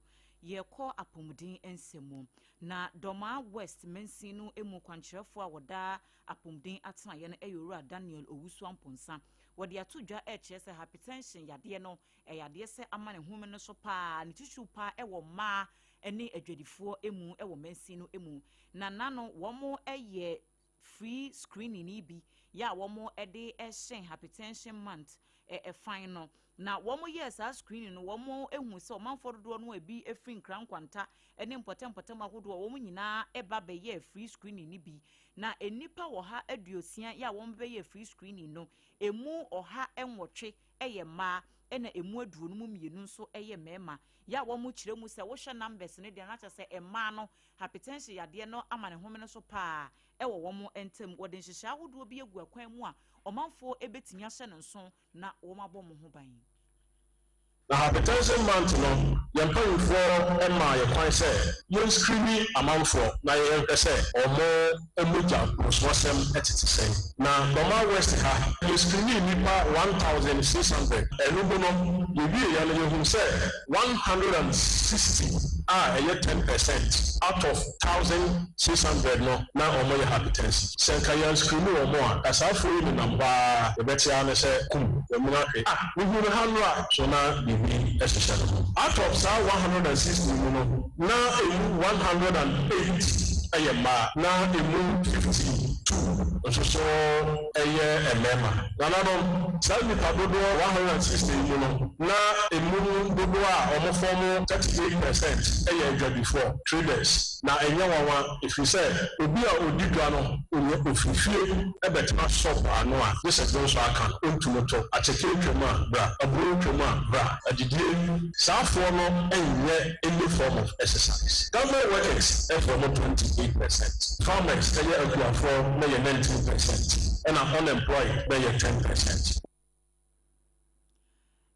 Yɛkɔ apɔmuden nsɛm mu na Dɔmaa West mansin no mu kwankyerɛfoɔ a wɔda apɔmuden atenaeɛ no ɛyɛ Owura Daniel Owusu Amponsa. Wɔde ato dwa ɛkyerɛ sɛ hypertension yadeɛ no ɛyɛ adeɛ sɛ ama ne home no so paa, ne titiriw paa ɛwɔ mmaa ne adwadifoɔ mu ɛwɔ mansin no mu. Na nano wɔn ɛyɛ free screening yi bi yɛ a wɔn de ɛhyɛn Hypertension Month. Ɛfan no. Na wɔyɛɛ saa screening no, wɔhuu sɛ ɔmanfoɔ dodoɔ no a ebi firi Nkran Nkwanta ne mpɔtam mpɔtam ahodoɔ, wɔn nyinaa ba bɛyɛɛ free screening no bi. Na nnipa 160 yɛ a wɔbɛyɛɛ free screening no, emu 108 yɛ mmaa, ɛna emu 52 nso yɛ mmarima. Yɛ a wɔkyerɛ mu sɛ wohwɛ numbers no deɛ na kyerɛ sɛ mmaa no hypertension yadeɛ no ama ne homene so paa wɔ wɔn ntam. Wɔde nhyehyɛe ahodoɔ bi agu akwan mu a ɔmanfoɔ bɛtumi ahyɛ no nso na wɔabɔ wɔn ho ban. Na Hypertension Month no, yɛn mpanyinfoɔ maa yɛ kwan sɛ yɛn screeni amanfoɔ na yɛnhwɛ sɛ wɔn mogya mmorosoɔsɛm tete sɛn. Na Dormaa West ha, yɛ screenii nnipa 1,600. Ɛno mu no, yɛwieɛ no yɛhuu sɛ 160 a ɛyɛ 10% out of 1,600 no na wɔyɛ hypertensive. Sɛ nka yɛanscreeni wɔn a, nka saa afoɔ yi nenam hɔ ara, yɛbɛte ara ne sɛ kum, wamuna hwe. Ah, mehuu no ha nnora, so na biribi hyehyɛ ne ho. Out of saa 160 yi mu no, na ɛmu 108 yɛ mmaa, na ɛmu 52 nso so yɛ mmarima. Nananom, saa nnipa dodoɔ 160 yi mu no, na ɛmu dodoɔ a wɔfɔɔmo 38% yɛ adwadifoɔ, traders. Na ɛnyɛ nwanwa, ɛfiri sɛ obi a ɔdi dwa no, ɔnya ɔfiri fie bɛtena shop ano a, gye sɛ dwonsɔ aka no, ɔntumi to. Akyekere twam a, bra. Aburo twam a, bra. Adidie, saa foɔ no nyɛ any form of exercise. Government workers fɔɔmo 28 percent, farmers ɛyɛ akuafoɔ no yɛ 19%, ɛna unemployed bɛyɛ 10%.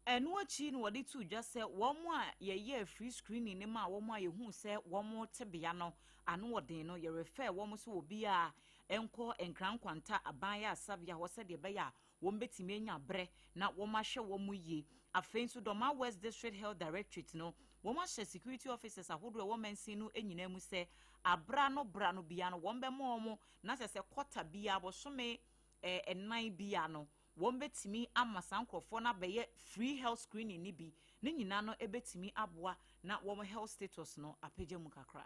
Ɛno akyi na wɔde too dwa sɛ wɔn a yɛyɛɛ free screening no maa wɔn a yɛhuu sɛ wɔn tebea no ano wɔ den no, yɛrefɛɛ wɔn sɛ obiara nkɔ Nkran Nkwanta aban ayaresabea hɔ sɛdeɛ ɛbɛyɛ a wɔbɛtumi anya berɛ na wɔahwɛ wɔn yie. Afei nso Dormaa West District Health Directorate no, wɔahyɛ security officers ahodoɔ a ɛwɔ mansin no nyinaa mu sɛ abra no bra no bia no wɔbɛma wɔn na kyerɛ sɛ kɔta biara bosome 4 bia no wɔbɛtumi ama saa nkurɔfoɔ no abɛyɛ free health screening no bi. Ne nyinaa no bɛtumi aboa na wɔn health status no apagya mu kakra.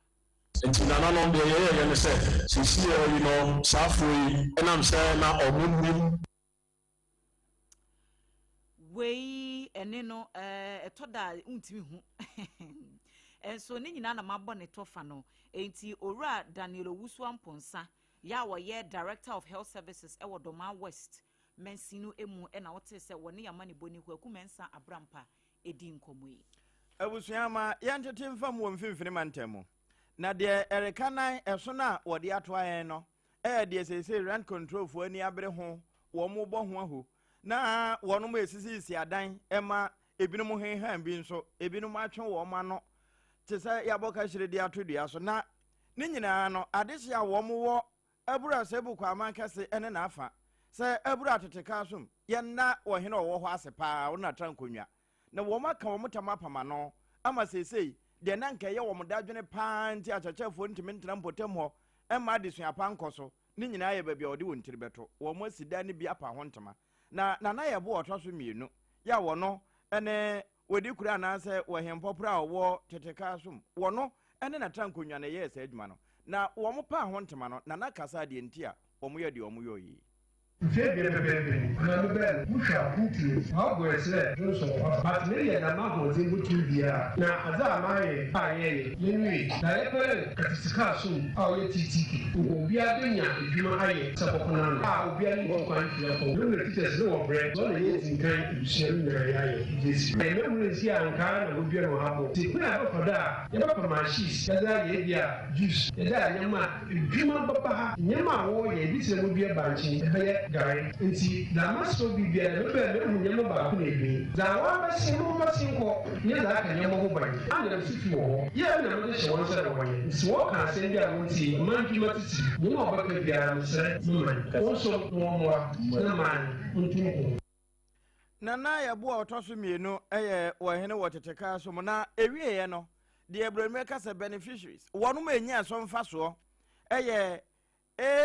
Nti nananom, deɛ yɛyɛeɛ ne sɛ, seesei yi no, saa afoɔ yi, ɛnam sɛ na wɔn nnim. Wei ɛne no ɛtɔ da a wontumi hu nso ne nyinaa na mabɔ ne tɔfa no. Enti Owura Daniel Owusu Amponsa yɛ a wɔyɛ Director of Health Services ɛwɔ Dormaa West mansin no mu ɛna wote sɛ wɔne Amanebɔni Kwaku Mensah Abrampa ɛdi nkɔmmɔ yi. Abusua, ma yɛntete mfa mu wɔ mfimfini mantam mu. Na deɛ ɛreka nan ɛso no a wɔde atoa yɛn no ɛyɛ deɛ seesei rent control foɔ ani abere ho, wɔn bɔ ho ahu, na wɔn esisisi adan ɛma ebinom henhan bi nso ebinom atwe wɔn ano te sɛ yɛabɔ kahyire de ato dua so. Na ne nyinaa no, adehye a wɔn wɔ Abura Asebu Kwaman kɛse ne n'afa sɛ Abura Atete som yɛnna ɔhene a ɔwɔ hɔ ase paa, ɔno na tra nkonnwa. Na wɔn aka wɔn tam apam ano ama seesei deɛ na anka ɛyɛ wɔn dadwene paa nti akyerɛkyerɛfoɔ ntumi ntena mpɔtam hɔ mma adesua pa nkɔ so. Ne nyinaa yɛ baabi a wɔde wɔn tiri bɛto. Wɔn asi dan no bi apa ho ntoma. Na Nana Yɛbo a ɔtɔ so mmienu yɛ a wɔno ne wɔdi kura anaasɛ wɔhempɔporɔ a ɔwɔ tete kaa som, wɔno ne na tra nkonnwa na ɛyɛɛ saa adwuma no. Na wɔn paa ho ntoma no, Nana kasaa deɛ nti a wɔyɛ deɛ wɔyɔɔ yi. Mfe 2 pɛpɛɛpɛ ni, na mebɛn no, muhwɛ a munntum nnhu. Ɔabɔ ɛserɛ dwonsɔ ɔba, but mereyɛ dza m'ahoɔdzen botum biara, na adze a mayɛ a yɛyɛ, yenwie, na yɛpɛrɛn katsetsika som a ɔyɛ TTK, mma obiara benya edwuma ayɛ sɛ bɔkɔ n'ano a obiara nntu kwan mfir akɔ. Mehu dɛ teachers no wɔ brɛ, dza ɔna yedzi nkan ebusua no nyina yɛayɛ dze esi. Ndɛ mber nsi a nkaa na wodua no wɔ ha mpo, ntsi kwan a yɛbɛfa do a yɛbɛpa machines yɛdze ayɛ bi a juice, yɛdze ayɛ ndzɛmba a Edwuma bɛba ha, ndzɛmba a wɔreyɛ, bi tse dɛ modua bankye, ebɛyɛ gare. Ntsi dza maserɛw biribiara dɛ mebɛɛ mehu ndzɛmba baako na ebien. Dza wɔabɛsen no wɔmbɛsen nkɔ, nye dza aka ndzɛmba ho ban. Ana nsu fi wɔ hɔ? Yɛ a nna medze hyɛ hɔn nsa dɛ wɔnyɛ. Ntsi wɔka asɛm bi a wonntsie, ɔman ndwuma tsitsir, ndzɛmba a wɔbɛka biara meserɛ me man, wɔnsɔ na wɔmboa na man ntu mpon. Nana Yeboah a ɔtɔ so mmienu yɛ ɔhene wɔ tete kaa so mu, na ewieɛ no, deɛ Broni ka sɛ beneficiaries, wɔnom a ɛnya so mfasoɔ yɛ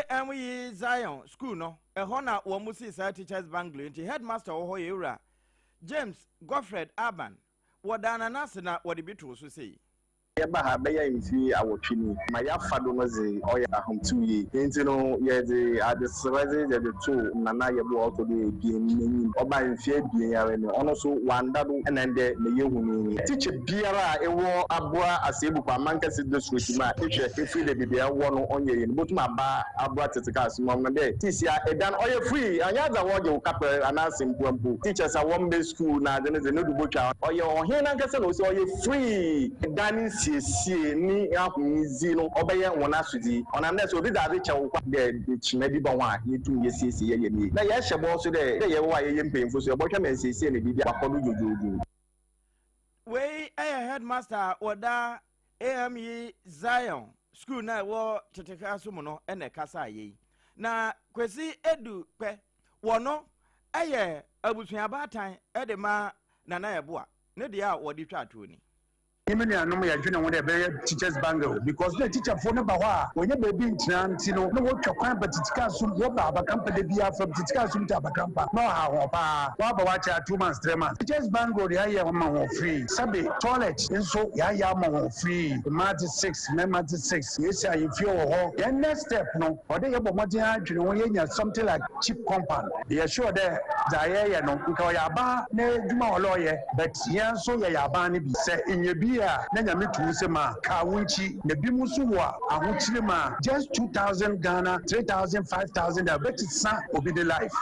AME Zion School no, ɛhɔ na wɔn sii saa teachers bungalow nti headmaster wɔ hɔ yɛ Ewura James Godfred Aban. Wɔdaa Nana ase na wɔde bi too so sei. Yɛba ha bɛyɛ mfe awɔtwe ni. Ma yɛafa do no dze, ɔyɛ ahomtsew yie. Ntsi no, yɛdze adzeserɛdze yɛdze too Nana Yeboah a ɔtɔ do ebien n'enyim. Ɔbae mfe ebien ara ni, ɔno so ɔannda do na ndɛ ma yehu no yi. Teacher biara a ewɔ Abura Aseebukwa Amankɛse District mu a ehwɛ efir dɛ beebi a ewɔ no ɔnnyɛ yie no, botum aba Abura Tsetse Cars mu ama dɛ sisia edan ɔyɛ free, ɔnnyɛ adze a wɔgye wo kaper anaa asɛmpua mpo. Teachers a wɔmmbɛ skuul na adze no dze, no do botwa. Ɔyɛ ɔhen nankasa na osi ɔyɛ free. Dan nsiesie ne ahomdzi no ɔbɛyɛ hɔn asodzi. Ɔnam dɛ sɛ obi dze adze kyɛ wo kwa dɛ kyema bi ba ho a, yetum yesiesie yɛyɛ no yie. Na yɛhyɛ bɔ so dɛ, dɛ yɛwɔ a yɛyɛ mpanyimfo so yɛbɔhwɛ ma nsiesie na biribi akɔ do dwodwoodwo. Wei yɛ headmaster a wɔda AME Zion School no a ɛwɔ Tetekra so mu no na ɛkasaeɛ yi. Na Kwesi Edu Kpɛ, wɔno yɛ abusua baatan de ma Nana Yeboah. Ne deɛ a wɔde twa toɔ ni. Nye me nuanom yɛdwene ho dɛ yɛbɛyɛ teachers bungalow because nna teacherfo no ba hɔ a wɔnnyɛ beebi nntsena ntsi no nna wotwa kwan ba Tsitsikaasom, wɔba Abakrampa da biara from Tsitsikaasom to Abakrampa na ɔhaw hɔn paa. Wɔaba wɔakyɛ a 2 months, 3 months. Teachers bungalow de yɛayɛ ama hɔn free, sɛbe toilet nso yɛayɛ ama hɔn free, mbaa dze six, mmarima dze six, yɛesi ahemfie wɔ hɔ. Yɛn next step no ɔwɔ dɛ yɛbɔ mbɔdzen adwene ho yenya something like chip compound. Yɛ sure dɛ dza yɛreyɛ no nka ɔyɛ aban n'edwuma a ɔlɛ ɔyɛ, but hɛn so yɛyɛ aban no bi. Sɛ inya bi a na Nyame to wo nsamu a, kaa wo nkyi. Na binom so wɔ ahokyere mu a, just 2000 Ghana, 3000, 5000 a obɛsesa obi ne life.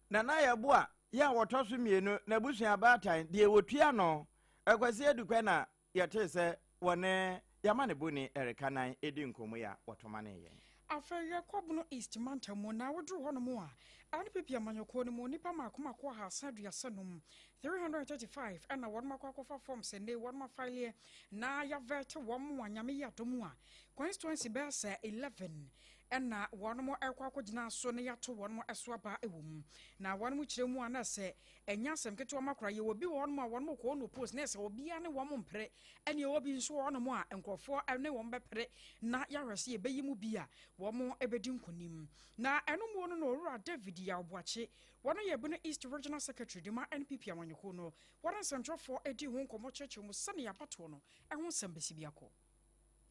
Nana Yeboah yɛ a wɔtɔ so mmienu, n'abusua baatan, deɛ wɔtua no, Kwasi Adukwɛ na yɛtee sɛ wɔne Yamaneboni Erica Nan redi nkɔmmɔ yi a wɔtomanee yɛn. Afei yɛkɔ Bono East mantam mu na woduru hɔnom a, NPP amanyɔkuo no mu nnipa mmaako mmaako 335, 335, ɛna wɔnom akɔ akɔfa forms ɛnnɛ yi wɔnom afaeleɛ na yɛavɛte wɔn a Nyame yɛ adom a constituency bɛyɛ sɛ 11 ɛna wɔnom ɛkɔ akɔgyina so na yɛato wɔnom ɛso aba ɛwɔ mu na wɔnom kyerɛ mu a na sɛ ɛnyɛ asɛm ketewa ma koraa. Yɛwɔ bi wɔ hɔnom a wɔnom kɔ no post na ɛsɛ obiara ne wɔn mpere, ɛne ɛwɔ bi nso wɔ hɔnom a nkurɔfoɔ ne wɔn bɛpere na yɛahwɛ sɛ yɛbɛyi mu bi a wɔn bɛdi nkonim. Na ɛno muo no na Owura David Yaw Boakye, wɔn yɛ Bono East Regional Secretary de ma NPP amanyɔkuo no, wɔne nsɛntwerɛfoɔ di ho nkɔmmɔ kyerɛkyerɛ mu sɛnea abatoɔ no ho nsɛm bɛsi bi akɔ.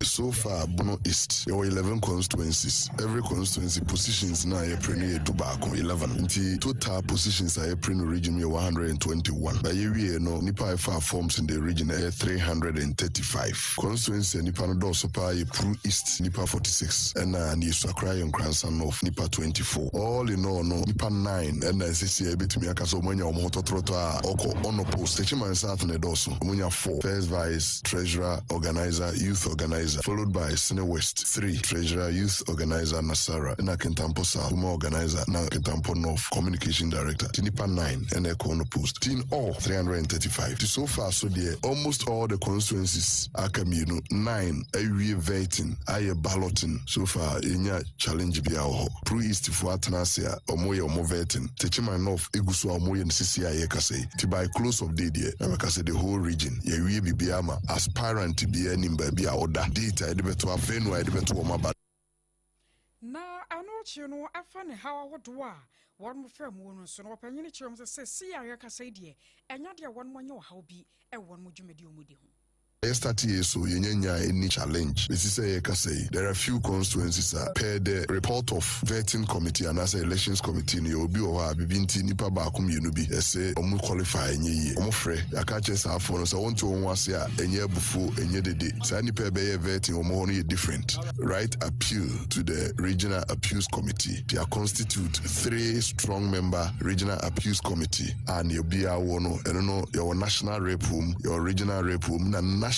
So far Bono East yɛwɔ 11 constituencies. Every constituency positions na yɛpere no yɛ 11, 11. Nti total positions a yɛpere no region yɛ 121. Na yɛwie no, nipa a ɛfa forms in the region ɛyɛ 335. Constituency a nipa no dɔɔso paa yɛ Pru East, nipa 46, ɛna ne Yɛsuakora yɛ Nkoransa North, nipa 24. All in all no, nipa 9 ɛna nsisi a yɛbɛtumi aka sɛ ɔmo anya ɔmo ho tɔtorɔtɔ a ɔkɔ unopposed. Techiman South na ɛdɔɔso, ɔmo nya 4, first vice, treasurer, organizer, youth organizer, followed by Sene West, 3, treasurer, youth organizer, Nasara, ɛna Kintampo South, woman organizer, na Kintampo North, communication director. Ti nipa 9 ɛna ɛkɔ unopposed. Ti in all 335. Ti so far so deɛ, almost all the constituencies aka mmienu, 9 awie vetting, ayɛ balloting. So far yɛnya challenge bi a wɔ hɔ. Pru East foɔ atena ase a ɔmo yɛ ɔmo vetting. Techiman North egu so a ɔmo yɛ no sisi a yɛkasa yi. Ti by close of day deɛ, na mɛka sɛ the whole region yɛwie biribiara ama aspirant biara nim baabi a ɔda, date a yɛde bɛto, venue a yɛde bɛto wɔn aba. Na ɛno akyi no, ɛfa ne haw ahodoɔ a wɔn fɛ mu no nso no, wɔpanyin kyerɛ mu sɛ sɛsi a yɛkasa yi deɛ, ɛnya deɛ wɔn anya ɔhaw bi ɛwɔ wɔn dwumadi a wɔn di ho. Yɛ start yɛ so yɛnya nya any challenge bɛsi sɛ yɛkasa yi. There are few constituencies a per the report of vetting committee anaasɛ elections committee no, yɛ obi wɔ hɔ a biribi nti nipa baako mmienu bi ɛsɛ ɔmo qualify ɛnyɛ yie. Ɔmo frɛ yɛaka kyerɛ saa afoɔ no sɛ wɔnte wɔn ho ase a, ɛnyɛ abufuo, ɛnyɛ dede. Saa nipa ɛbɛyɛ vetting wɔn hɔ no yɛ different. Right appeal to the regional appeals committee. They are constitute three strong member regional appeals committee a nea obiara wɔ no, ɛno no yɛwɔ national rep wɔ mu, yɛwɔ regional rep wɔ mu, na national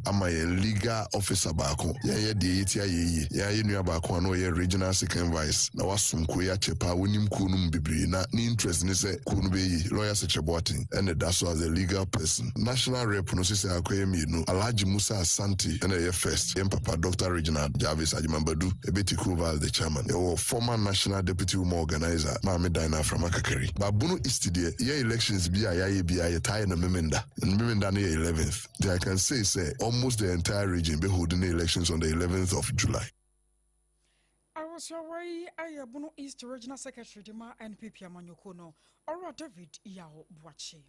ama yɛn legal officer baako. Yɛn yɛ deɛ yɛti ayɛ yie. Yɛn ayɛ nua baako a na ɔyɛ regional second vice na wasom kuo yi akyɛ paa, wɔnim kuo no mu bebree na ne interest ne sɛ kuo no bɛyɛ. Lawyer Sɛkyɛ Boateng ɛna da so as a legal person. National rep no sisi akɔyɛ mmienu, Alhaji Musa Asante ɛna ɛyɛ first, yɛn papa Dr Reginald Jarvis Agyeman-Badu ebe take over as the chairman. Yɛwɔ former national deputy woman organizer Maame Dina Aframa Kakari. Bono East deɛ, yɛ elections bi a yɛayɛ bi a yɛtaa yɛ no Memenda. Memenda no yɛ 11th. I can say sɛ almost the entire region be holding the elections on the 11th of July. Awosawai yi ayɛ Bono East Regional Secretary de ma NPP amanyɔkuo no, Ɔwura David Yaw Boakye.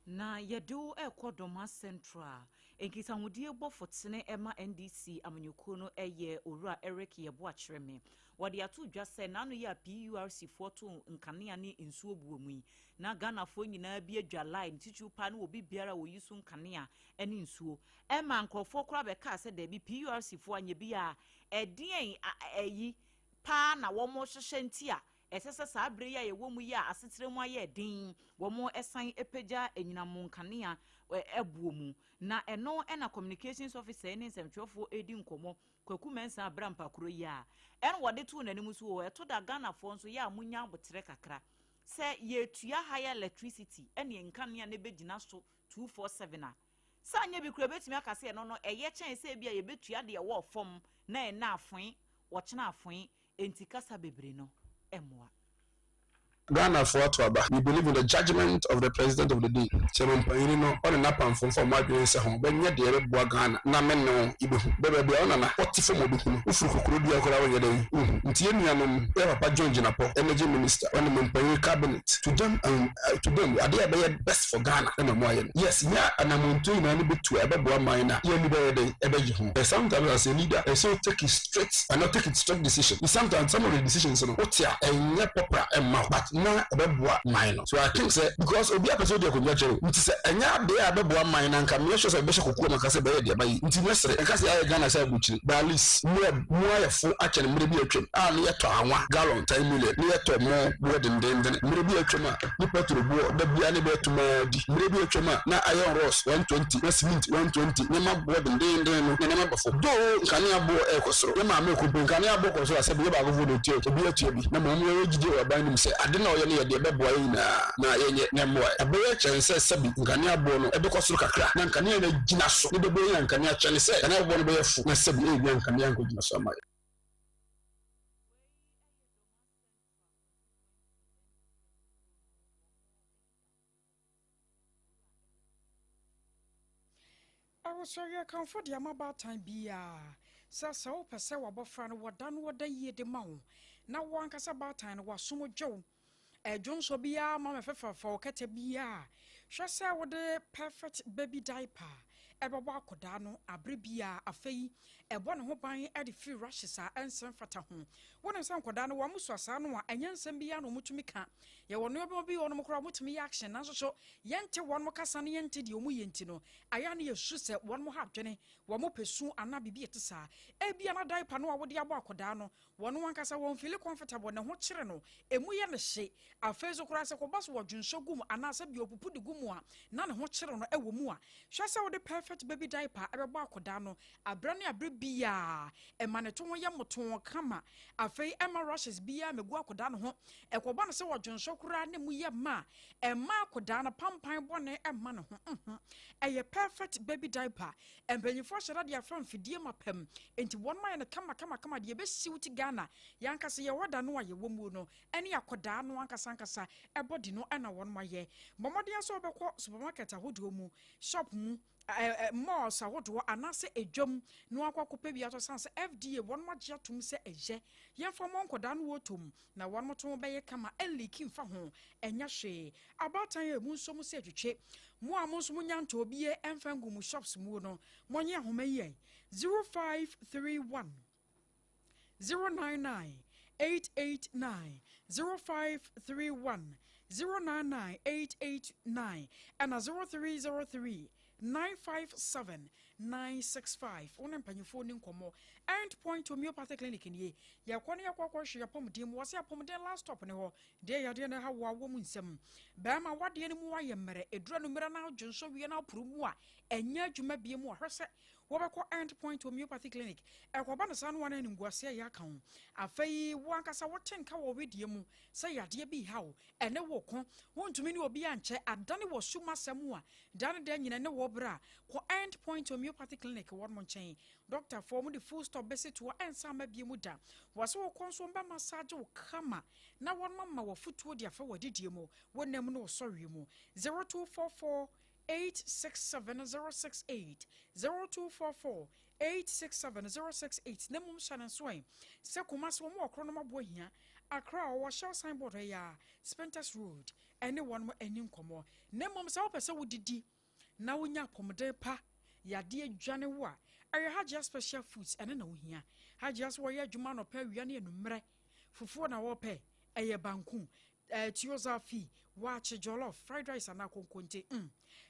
Na yɛde wo rekɔ Dormaa Central a, nkitahodie bɔfo tene ma NDC amanyɔkuo no yɛ Owura Eric Yeboah Kyereme. Wɔde ato dwa sɛ n'ano yi a PURC foɔ too nkanea ne nsuo buo mu yi, na Ghanafoɔ nyinaa bi adwa line, titiriw paa ne obi biara a ɔyi so nkanea ne nsuo. Ɛmaa nkorɔfoɔ koraa bɛkaa sɛ daabi PURC foɔ anyɛ bi a, ɛdeɛn ayi paa na wɔhyehyɛ nti a Ɛsɛ sɛ saa bere yi a yɛwɔ mu yi a asetra mu ayɛ den yi, wɔsan pagya anyinam nkanea boɔ mu. Na ɛno na Communications Officer yi ne nsɛmtwerɛfoɔ redi nkɔmmɔ, Kwaku Mensah Abrampah kuro yi a ɛna wɔde too n'anim so o, ɛto da Ghanafoɔ nso yɛ a monya aboterɛ kakra. Sɛ yɛtua higher electricity ɛne nkanea no bɛgyina so 247 a, sɛ anyɛ bi koraa yɛbɛtumi aka sɛ ɛno no ɛyɛ kyɛn sɛ ebia yɛbɛtua deɛ ɛwɔ fam na ɛnnɛ afoe, ɔkyena afoe, Enti kasa bebree no mmoa. Ghana foɔ ato aba. We believe in the judgement of the president of the day. Sɛ mampanyini no ɔne n'apamfo mfa ɔmo adwene nsɛ ho bɛnyɛ deɛ ɛbɛboa Ghana na me ne wo yɛbɛhu. Bɛ baabi a wo nana ɔte fam ɔbɛhu no wofiri kokorodua koraa wonyɛ dɛn wonhu. Nti yɛn nuanom yɛ papa John Jinapor energy minister ɔne mampanyini cabinet to them and to them adeɛ a ɛbɛyɛ best for Ghana na ɔmo ayɛ no. Yes nyɛ anamontuo nyinaa ne bɛtu a ɛbɛboa man no a yɛn ani bɛyɛ dɛn ɛbɛgye ho. But sometimes as a leader ɛsɛ wo take it straight and not take it straight decision nti sometimes some of the decisions no wote a ɛnyɛ popular ɛmma wo but na ɛbɛboa man no so I think sɛ because obiara pɛ sɛ odi akonnwa kyɛ o nti sɛ ɛnyɛ adeɛ a ɛbɛboa man no anka meyɛ sure sɛ ɛbɛhyɛ kokoam anka sɛ bɛyɛ deɛ ɛba yi nti mɛsrɛ nka sɛ yɛayɛ Ghana sɛ aburukyire but at least mo mo ayɛ fo akyɛn mmerɛ bi atwam a ne yɛtɔ anwa gallon 10 million ne yɛtɔ mo boɔ dendenden mmerɛ bi atwam a ne petrol boɔ da biara ne bɛyɛ tumaa di mmerɛ bi atwam a na iron rods 120 na cement 120 nneɛma boɔ dendenden no na nneɛma ba fam though nkanea boɔ ɛrekɔ soro yɛ maame kɔ mpo nkanea boɔ kɔ soro a sɛbi yɛ baako foɔ na otua obi atua bi na mmom yɛwɔ gyidie wɔ aban no mu sɛ ade na ɔyɛ no yɛ deɛ ɛbɛboa yɛn nyinaa na yɛnyɛ na ɛmmoa yɛn ɛbɛyɛ kyɛn sɛ sɛbi nkanea boɔ no ɛbɛkɔ soro kakra na nkanea no agyina so ne bɛbɛyɛ nya nkanea kyɛne sɛ nkanea boɔ no bɛyɛ fo na sɛbi ɛnnya nkanea nkɔgyina so ama yɛn. Awosɔre kamfo de ama baatan biara sɛ sɛ wopɛ sɛ w'abɔfra no wɔda no wɔda yie de ma wo na wo ankasa baatan no w'asom dwo wo ɛdwonsɔ biara ma mɛfɛfɛfɛ wo kɛtɛ biara hwɛ sɛ wode perfect baby diaper ɛbɛbɔ akɔdaa no abere biara afei ɛbɔ ne ho ban de firi rashes a ɛnsɛ mfata ho wonim sɛ nkɔdaa no wɔn sua saa no a ɛnyɛ nsɛm biara na wɔtumi ka Yɛwɔ nnoɔma bi wɔ hɔnom koraa wɔtumi yɛ action nanso so yɛnte wɔn kasa ne yɛnte deɛ wɔn yɛ nti no ayɛ a na yɛsu sɛ wɔn ha adwene, wɔn pɛ su anaa biribi a ɛte saa. Ebia na diaper no a wode abɔ akwadaa no, wɔn ankasa wɔn feeli comfortable, ne ho kyere no, emu yɛ no hye. Afei nso koraa sɛ kɔba so wɔdwonsɔ gu mu anaasɛ deɛ ɔpupu de gu mu a na ne ho kyere no wɔ mu a, hwɛ sɛ wode perfect baby diaper bɛbɔ akwadaa no aberɛ ne aberɛ biara. Ɛma ne to ho yɛ mmotoo kama. Afei ɛmma rashes biara mmɛgu akwadaa no ho. Ɛkɔba no sɛ ɔdwonsɔ koraa na emu yɛ ma a, ɛmma akwadaa no pampan bɔne mma ne ho. Mhm. Ɛyɛ perfect baby diaper. Mpanyinfoɔ ahyɛ da de afa mfidie ma pam. Enti wɔn ayɛ no kama kama kama deɛ ɛbɛsiw ti Ghana. Yɛn ankasa yɛwɔ da no a yɛwɔ mu no ɛne akwadaa no ankasa ankasa body no na wɔn ayɛ. Bɔ mmɔden sɛ wobɛkɔ supermarket ahodoɔ mu, shop mu, malls ahodoɔ anaasɛ edwam na wakɔ akɔpɛ bi atɔ sane sɛ FDA wɔn agye atom sɛ ɛyɛ yɛmfa mmɔ nkɔdaa no wɔtɔ mu na wɔn to bɛyɛ kama ɛnliki mfa ho ɛnyɛ hwee abaatan a emu nso mo sɛ twitwe mo a mo nso mo nya ntɔɔ bie ɛmfa ngu mo shops mu no monyɛ ahoma yi ɛ 0531 099 889 0531 099 889 ɛna 0303 957 965 wo ne mpanyinfoɔ ni nkɔmmɔ. End Point Homeopathy Clinic nie yɛkɔ ne yɛkɔ akɔhwɛ apɔmuden mu wɔsɛ apɔmuden last stop ne hɔ deɛ yadeɛ no ɛha wo awɔ mu nsɛm bɛrima wadeɛ no mu ayɛ mmerɛ ɛdura no mmerɛ na adwonsɔ wie na aporo mu a ɛnyɛ adwuma bie mu ahwɛ sɛ Wobɛkɔ End Point Homeopathy Clinic. Ɛkɔba no saa no a na animguaseɛ yɛ aka wo. Afei wo ankasa wote nka wɔ wedeɛ mu sɛ yadeɛ bi reha wo, ɛne wo ko, wontumi ne obi ankyɛ, adane wɔ sum asɛm a da ne da nyina ne wɔ berɛ a, kɔ End Point Homeopathy Clinic wɔnom nkyɛn. Dɔktafoɔ wɔde full stop bɛsi toɔ ɛnsan mma bio mu da. Wɔ sɛ wokɔ nso wɔbɛ massage wo kama na wɔnom ama wo afutuo de afa w'adidie mu, wo nna mu ne wo sɔreɛ mu. 0244 867 068 0244 867 068 na mmom hyɛ no nso ɛ sɛ Kumasi wɔn wɔ korɔ nom aboɔ hia Accra wɔwɔ Shell signboard hɔ yi ara, Spintex Road, ɛne wɔnom ani nkɔmmɔ. Na mmom sɛ wopɛ sɛ wodidi na wonya apɔmuden pa, yadeɛ dwane wo a, ɛyɛ Hajia Special Foods, ɛno na wohia. Hajia so wɔyɛ adwuma anɔpa, awia ne anummerɛ. Fufuo na wɔpɛ, ɛyɛ banku, eh, tuo zafi, waakye, jollof, fried rice anaa konkonte.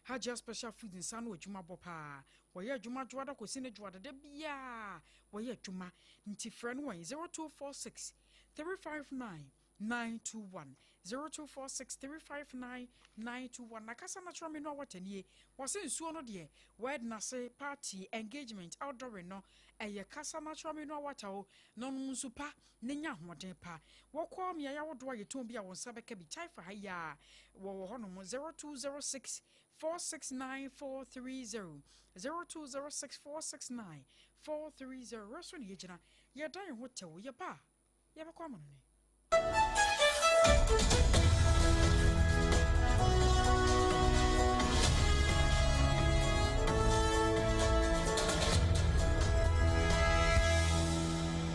Hajia Special Foods nsa ano adwuma bɔ paa. Wɔyɛ adwuma dwoada kɔsi ne dwoada da biara wɔyɛ adwuma. Nti frɛ no wɔn 0246 359 921 0246 359 921 na kasa na kyerɛ me no a wɔtanie. Wɔse nsuo no deɛ wedding ase, party, engagement, outdooring no ɛyɛ kasa na kyerɛ me no a wɔata o. Na ɔnom nsu pa na nya ahoɔden pa. Wɔkɔ mmeaeɛ ahodoɔ a yɛtɔn bi a wɔn nsa bɛka bi. Taifa ha yi a wɔwɔ hɔnom 0206 469 430 0206 469 430 Wei so na yɛgyina yɛda yɛn ho tɛw yɛba a yɛbɛkɔ amanɔne.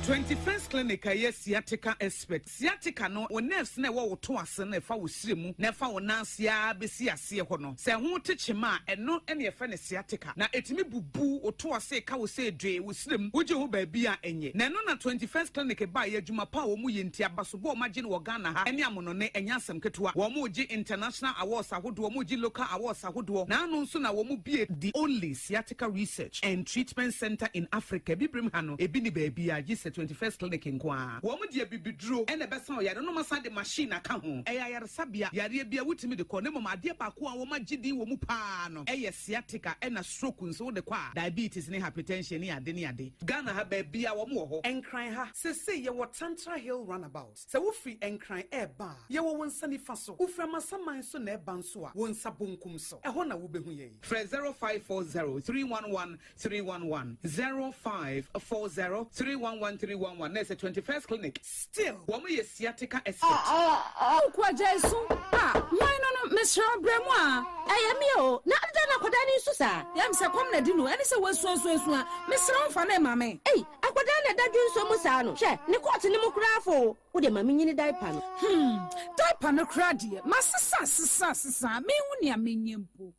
21st Clinic a ɛyɛ sciatica expert. Sciatica no, wo nerves no a ɛwɔ wo to ase no a ɛfa wo srɛ mu na ɛfa wo nan ase ara bɛsi aseɛ hɔ no, sɛ ɛho te kyema a, ɛno na yɛfrɛ no sciatica. Na ɛtumi bubu wo to ase ka wo sɛ dwee wo srɛ mu, wogye ho baabi a ɛnyɛ. Na ɛno na 21st Clinic baeɛ, adwuma pa a wɔyɛ nti, abasobɔ a wɔagye no wɔ Ghana ha ne amonɔne, ɛnyɛ asɛm ketewa. Wɔregye international awards ahodoɔ, wɔregye local awards ahodoɔ. Na ano nso na wɔbue the only Sciatica Research and Treatment Centre in Africa, Abibirem ha no, ebi nni baabiara gye sɛ 21st Clinic nko ara. Wɔn de abibiduro na ɛbɛsa ɔyare no, na wɔasan de machine aka ho. Ɛyɛ ayaresabea, yareɛ biara wotumi de kɔ, na mmom adeɛ baako a wɔagye din wɔ mu pa ara no yɛ sciatica ɛna stroke nso wode kɔ a, diabetes ne hypertension ne ade ne ade. Ghana ha baabiara wɔn wɔ hɔ. Nkran ha, sesei yɛwɔ Tantra Hill Runabout. Sɛ wofiri Nkran reba a, yɛwɔ wo nsa nifa so. Wofiri Amasaman nso na ɛreba nso a, wo nsa bonkum so. Ɛhɔ na wobɛhu yɛn. Frɛ 0540 311 311, 0540 311 311 na ɛsɛ 21st Clinic. Still, wɔn yɛ sciatica expert. Wo agyae su a, hwan no no, mesrɛ wo brɛ mu a. Ɛyɛ me o, na adɛn na akwadaa no resu saa? Yɛ me sɛ kɔm na di no, ɛne sɛ wasuasuasua, mesrɛ wo mfa no mma me. Ei, akwadaa na ɛda dwonsɔ mu saa no, hwɛ, ne kɔɔte no mu koraa afɔ o, wo deɛ ma menyini diaper no. Hmm, diaper no koraa deɛ, masesa sesa sesa, menhu nea menyɛ mpo.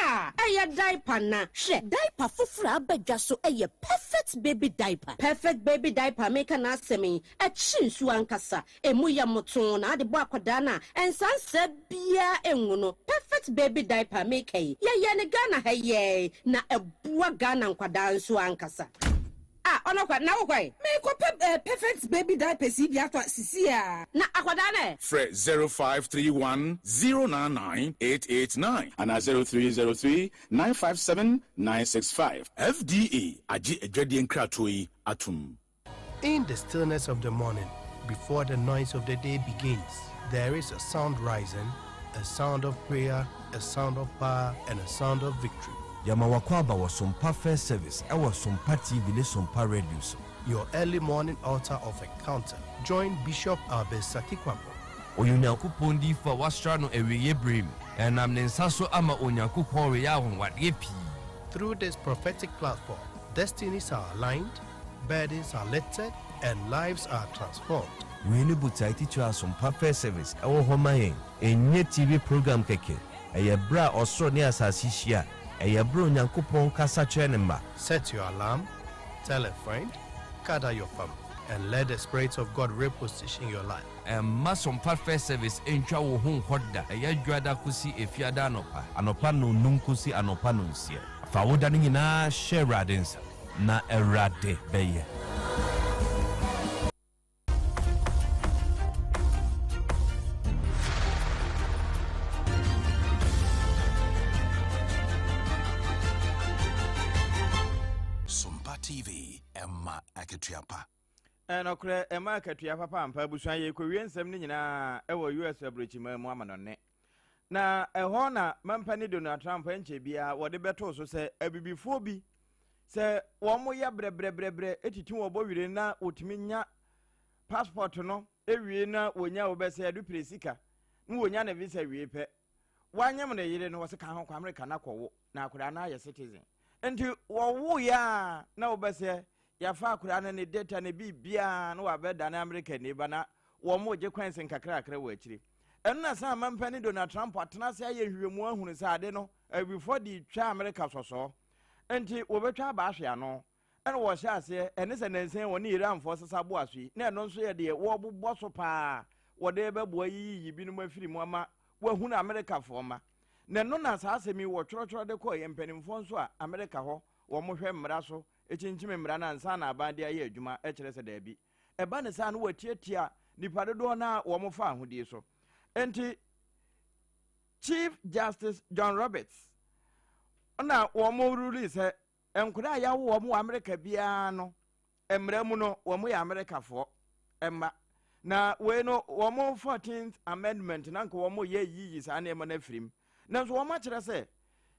Ah, ɛyɛ diaper na. Hwɛ, diaper foforo a aba dwa so yɛ Perfect Baby Diaper. Perfect Baby Diaper a mereka n'asɛm yi, ɛkye nsuo ankasa. Emu yɛ mmotoo na ade bɔ akwadaa no a, nsansaa biara ngu no. Perfect Baby Diaper a mereka yi, yɛyɛɛ no Ghana ha yi ara na ɛboa Ghana nkwadaa nso ankasa. Ah, ɔno kwa, na wo kɔ ɛ? Merekɔpɛ eh, Perfect Baby Diapers yi bi atɔ sisi a. Na akwadaa no ɛ? Frɛ 0531 099 889 anaa 0303 957 965. FDA agye adwadie nkratoɔ yi atom. In the stillness of the morning, before the noise of the day begins, there is a sound rising, a sound of prayer, a sound of power, and a sound of victory. Yɛma w'akwaaba wɔ Sompa First Service ɛwɔ Sompa TV ne Sompa Radio so. Your early morning altar of encounter. Join Bishop Albert Sakikwampo. Ɔyɛ Onyankopɔn diyifo a wɔasra no awieeɛ berɛ mu, na ɛnam ne nsa so ama Onyankopɔn reyɛ anwanwadeɛ pii. Through this prophetic platform, destinies are aligned, burdens are lifted, and lives are transformed. Wei ne botae titire a Sompa First Service wɔ hɔ ma yɛn. Ɛnyɛ TV program kɛkɛ. Ɛyɛ berɛ a ɔsoro ne asase hyia. Ɛyɛ berɛ a Onyankopɔn kasa kyerɛ ne mma. Set your alarm, tell a friend, gather your family, and let the Spirit of God reposition your life. Mma Sompa First Service ntwa wo ho nkɔ da. Ɛyɛ Dwoada kosi Efiada anɔpa. Anɔpa nnɔnnum kosi anɔpa nnɔnsia. Fa wo da no nyinaa hyɛ Awurade nsa, na Awurade bɛyɛ. Sompa TV, ɛma akatua pa. Ɛnokorɛ, ɛma akatua papa ampa. Abusua, yɛrekɔwie nsɛm no nyinaa wɔ US aburokyiman mu amanɔne. Na ɛhɔ na mampani Donald Trump ɛnkyɛ biara wɔde bɛtoo so sɛ abibifoɔ bi sɛ wɔn yɛ brɛbrɛbrɛbrɛ titi wɔn bɔ wire na wɔtumi nya passport no wie na wɔnya wɔbɛsɛ ɛde pere sika na wɔnya ne visa wie pɛ wanyem ne yere no wɔsɛ ka ho kɔ Amerika na kɔwo na akwadaa no ayɛ citizen nti wɔwo yɛ a na wɔbɛsɛ yɛafa akwadaa no ne data ne biribiara na wabɛdane Amerika ni ba na wɔregye kwanse nkakrakra wɔ akyire. Ɛno na san mampanin Donald Trump atena ase ayɛ nhwehwɛmu ahunu sɛ ade no awifoɔ de retwa Amerika sɔsɔɔ. Nti wɔbɛtwa aba ahwe ano. Ɛna wɔhyɛ aseɛ ɛne sɛ nansa yi wɔne Iranfoɔ sesa boa so yi na ɛno nso yɛ deɛ wɔrebobɔ so paa wɔde rebɛboa yiyiyi binom afiri mu ama wɔahunu Amerikafoɔ mma. Na ɛno na saa asɛm yi wɔtwerɛtwerɛ de kɔɔ yɛn mpanimfoɔ nso a Amerika hɔ wɔhwɛ mmara so kyinkyim mmara no ansa na aban de ayɛ adwuma kyerɛ sɛ daabi. Ɛba ne saa no wɔatiatia nnipa dodoɔ no a wɔfa ahodie so. Enti Chief Justice John Roberts na wɔn ruli sɛ nkwadaa a yɛawo wɔn wɔ Amerika biara no mmara mu no wɔn yɛ Amerikafoɔ mma. Na wei no wɔn 14th amendment na nka wɔn yɛ yiyi saa nneɛma no afiri mu. Nanso wɔn akyerɛ sɛ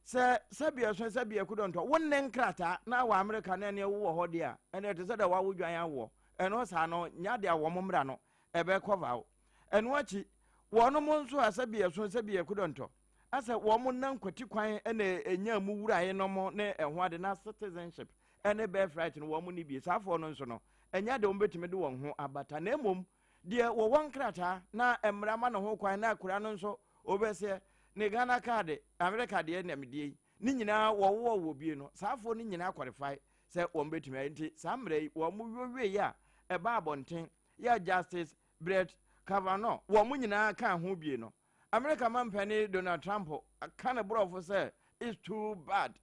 sɛ sɛbi ɛso sɛbi ɛkodɔ ntɔ wo nne nkrataa na wɔ Amerika na ɛne wowɔ hɔ deɛ a ɛne ɛte sɛ dɛ wawo dwan awoɔ ɛno saa no nya deɛ wɔn mmara no ɛbɛ kɔva wo. Ɛno akyi wɔn nso a sɛbi ɛso sɛbi ɛkodɔ ntɔ asɛ wɔn nam kwati kwan na ɛnya mu wuraeɛ nom ne ɛho ade na citizenship ne birthright no wɔn ne bie saafoɔ no nso no ɛnyɛ deɛ wɔbɛtumi de wɔn ho abata na mmom deɛ wɔwɔ nkrataa na mmara ma ne ho kwan na akura no nso wɔbɛsɛ ne Ghana card Amerika deɛ na medeɛ yi ne nyinaa wɔwɔ wɔ bie no saafoɔ no nyinaa qualify sɛ wɔn bɛtumi ayɛ nti saa mmara yi wɔn wiewie a ɛba abɔnten yɛ Justice Brett Kavanaugh wɔn nyinaa ka ho bie no Amerika manpanin Donald Trump ka ne borɔfo sɛ it's too bad.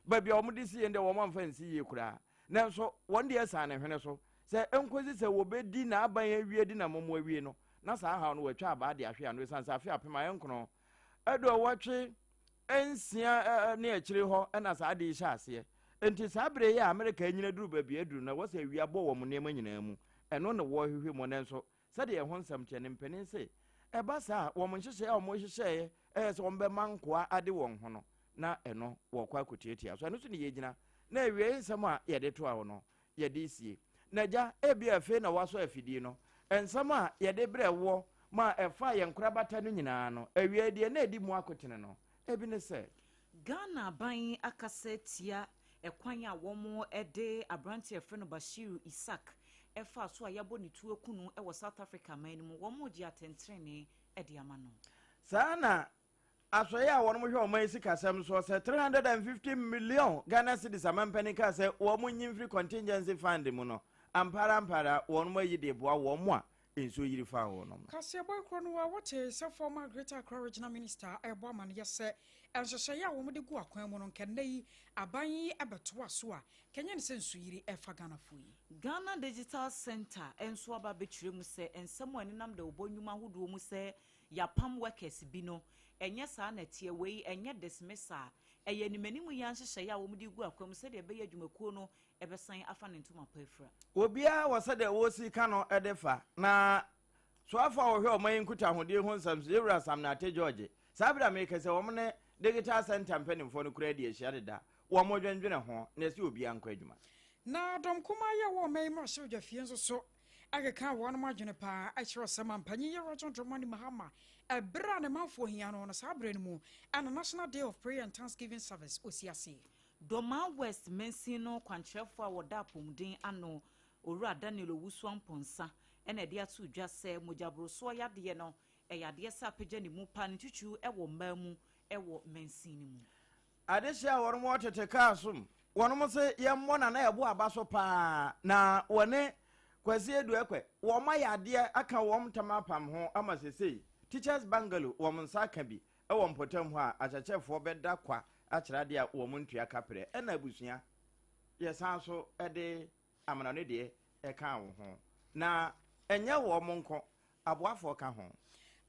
Baabi a wɔde si yɛn deɛ wɔn amfa nsi yie koraa. Nanso wɔn deɛ san ne hwene so sɛ nkosi sɛ wɔbɛdi n'aban awie di n'amammuo awie no na saa haw no wɔatwa abaa de ahwe ano ɛsiane sɛ afe 2096 ne akyire hɔ na saa ade yi hyɛ aseɛ. Enti saa berɛ yi a Amerika anyina duru baabi aduru no ɛwɔ sɛ awia bɔ wɔn nneɛma nyinaa mu. Ɛno na wɔrehwehwɛ mu nanso Sɛdeɛ ɛho nsɛm teɛ no, mpanin se, ɛba saa a, wɔn nhyehyɛeɛ a wɔhyehyɛeɛ ɛyɛ sɛ wɔbɛma nkoa ade wɔn ho no, na ɛno wɔkɔ akɔtiatia so. Ɛno so ne yɛgyina, na awiei nsɛm a yɛde toa wo no, yɛde sie. Na agya, ebia afei na woasɔ afidie no, nsɛm a yɛde brɛ woɔ ma ɛfaa yɛn nkorabata no nyinaa no, awiei deɛ na ɛdi mu akotene no, ebi ne sɛ. Ghana aban akasa atia ɛkwan a wɔde aberanteɛ a yɛfrɛ no Bashiru Issack faa so a yɛabɔ ne tuo aku no wɔ South Africa man no mu. Wɔregye atɛntrenee de ama no. Saa na asɔeɛ a wɔn hwɛ ɔman yi sikasɛm soɔ sɛ 350 million Ghana cedis amanpanin kaa sɛ wɔn nyi mfiri contingency fund mu no, ampa ara ampa ara wɔn ayi de reboa wɔn a nsuo yiri faa wɔn no. Kaseɛbɔ korɔ no a wɔtee sɛ former Greater Accra Regional Minister rebɔ amaneɛ sɛ nhyehyɛeɛ a wɔde gu akwan mu no nka nnɛ yi aban yi bɛtoa so a, kɛnyɛ ne sɛ nsuyiri refa Ghanafoɔ yi. Ghana Digital Centre nso aba abɛkyerɛ mu sɛ nsɛm a ɛnenam dawubɔ nnwuma ahodoɔ mu sɛ yɛapam workers bi no, ɛnyɛ saa na ɛteɛ. Wei ɛnyɛ dismissal, ɛyɛ animanimu yi ara nhyehyɛeɛ a wɔde regu akwan mu sɛdeɛ ɛbɛyɛ adwumakuo no ɛbɛsan afa ne ntoma pa afira. Obiara wɔ sɛdeɛ wɔsi ka no de fa, na soafoɔ a wɔhwɛ ɔman yi nkutahodie ho nsɛm so, Yɛwura Sam Nartey George, saa berɛ a mereka sɛ wɔn ne Digital Centre mpanimfoɔ no koraa adi ahyia deda, wɔn dwendwene ho, na ɛsɛ obiara nkɔ adwuma. Na dɔm kumaa yi a ɛwɔ ɔman yi mmarahyɛbadwafie nso so keka wɔn adwene paa kyerɛ sɛ mampanyin Yɛwura John Dramani Mahama ɛberɛ a ne manfoɔ hia no no saa berɛ no mu ɛna National Day of Prayer and Thanksgiving Service ɔsi aseɛ. Dormaa West mansin no kwankyerɛfoɔ a wɔda apɔmuden ano, Owura Daniel Owusu Amponsah na ɛde ato dwa sɛ mogyaborosoɔ yadeɛ no ɛyɛ adeɛ sɛ apagya ne mu paa ne titiriw wɔ mmaa mu wɔ mansin no mu. Adehye a wɔnom wɔ tete kaa som wɔnom se yɛmmɔ Nana Yɛbo aba so paa na wɔne Kwasi Adu Ɛkwɛ wɔn ayɛ adeɛ aka wɔn ntam apam ho ama sesei Teachers Bungalow wɔn nsa aka bi wɔ mpɔtam hɔ a akyerɛkyerɛfoɔ bɛda kwa akyerɛ adeɛ a wɔn ntua kaprɛ ɛna abusua yɛsan so de amanɔne deɛ ɛka wo ho na ɛnyɛ wɔn nko aboafoɔ ka ho.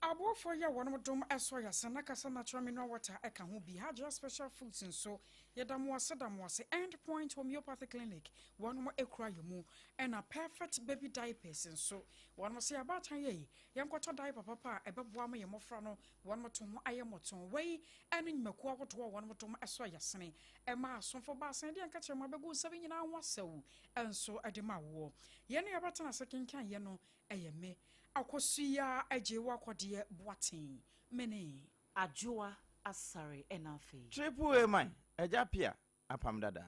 Aboafoɔ yi a wɔnom dom sɔ yɛ ase na kasa natural mineral water ka ho bi, Hajra special foods nso yɛda mo ase da mo ase, End Point Homeopathy Clinic wɔnom kura yɛ mu, ɛna Perfect Baby Diapers nso wɔnom se abaatan yɛ yi yɛnkɔtɔ diaper papa a ɛbɛboa ama yɛn mmɔfra no wɔnom to ho ayɛ mmɔtɔn. Wei ɛne nnwumakuo ahodoɔ a wɔnom dom sɔ yɛ asene ɛma asomfo baasa deɛ nka kyerɛ mo abɛgu nsɛm nyinaa ho asau nso de ma woɔ. Yɛn ne yɛbɛtena ase kenkan yɛ no Ɛyɛ me. Akosua Agyewa Kɔdeɛ Boateng. Me ne. Adwoa Asare ɛna afei. Triple A man, Agya Pia, Apam Dada.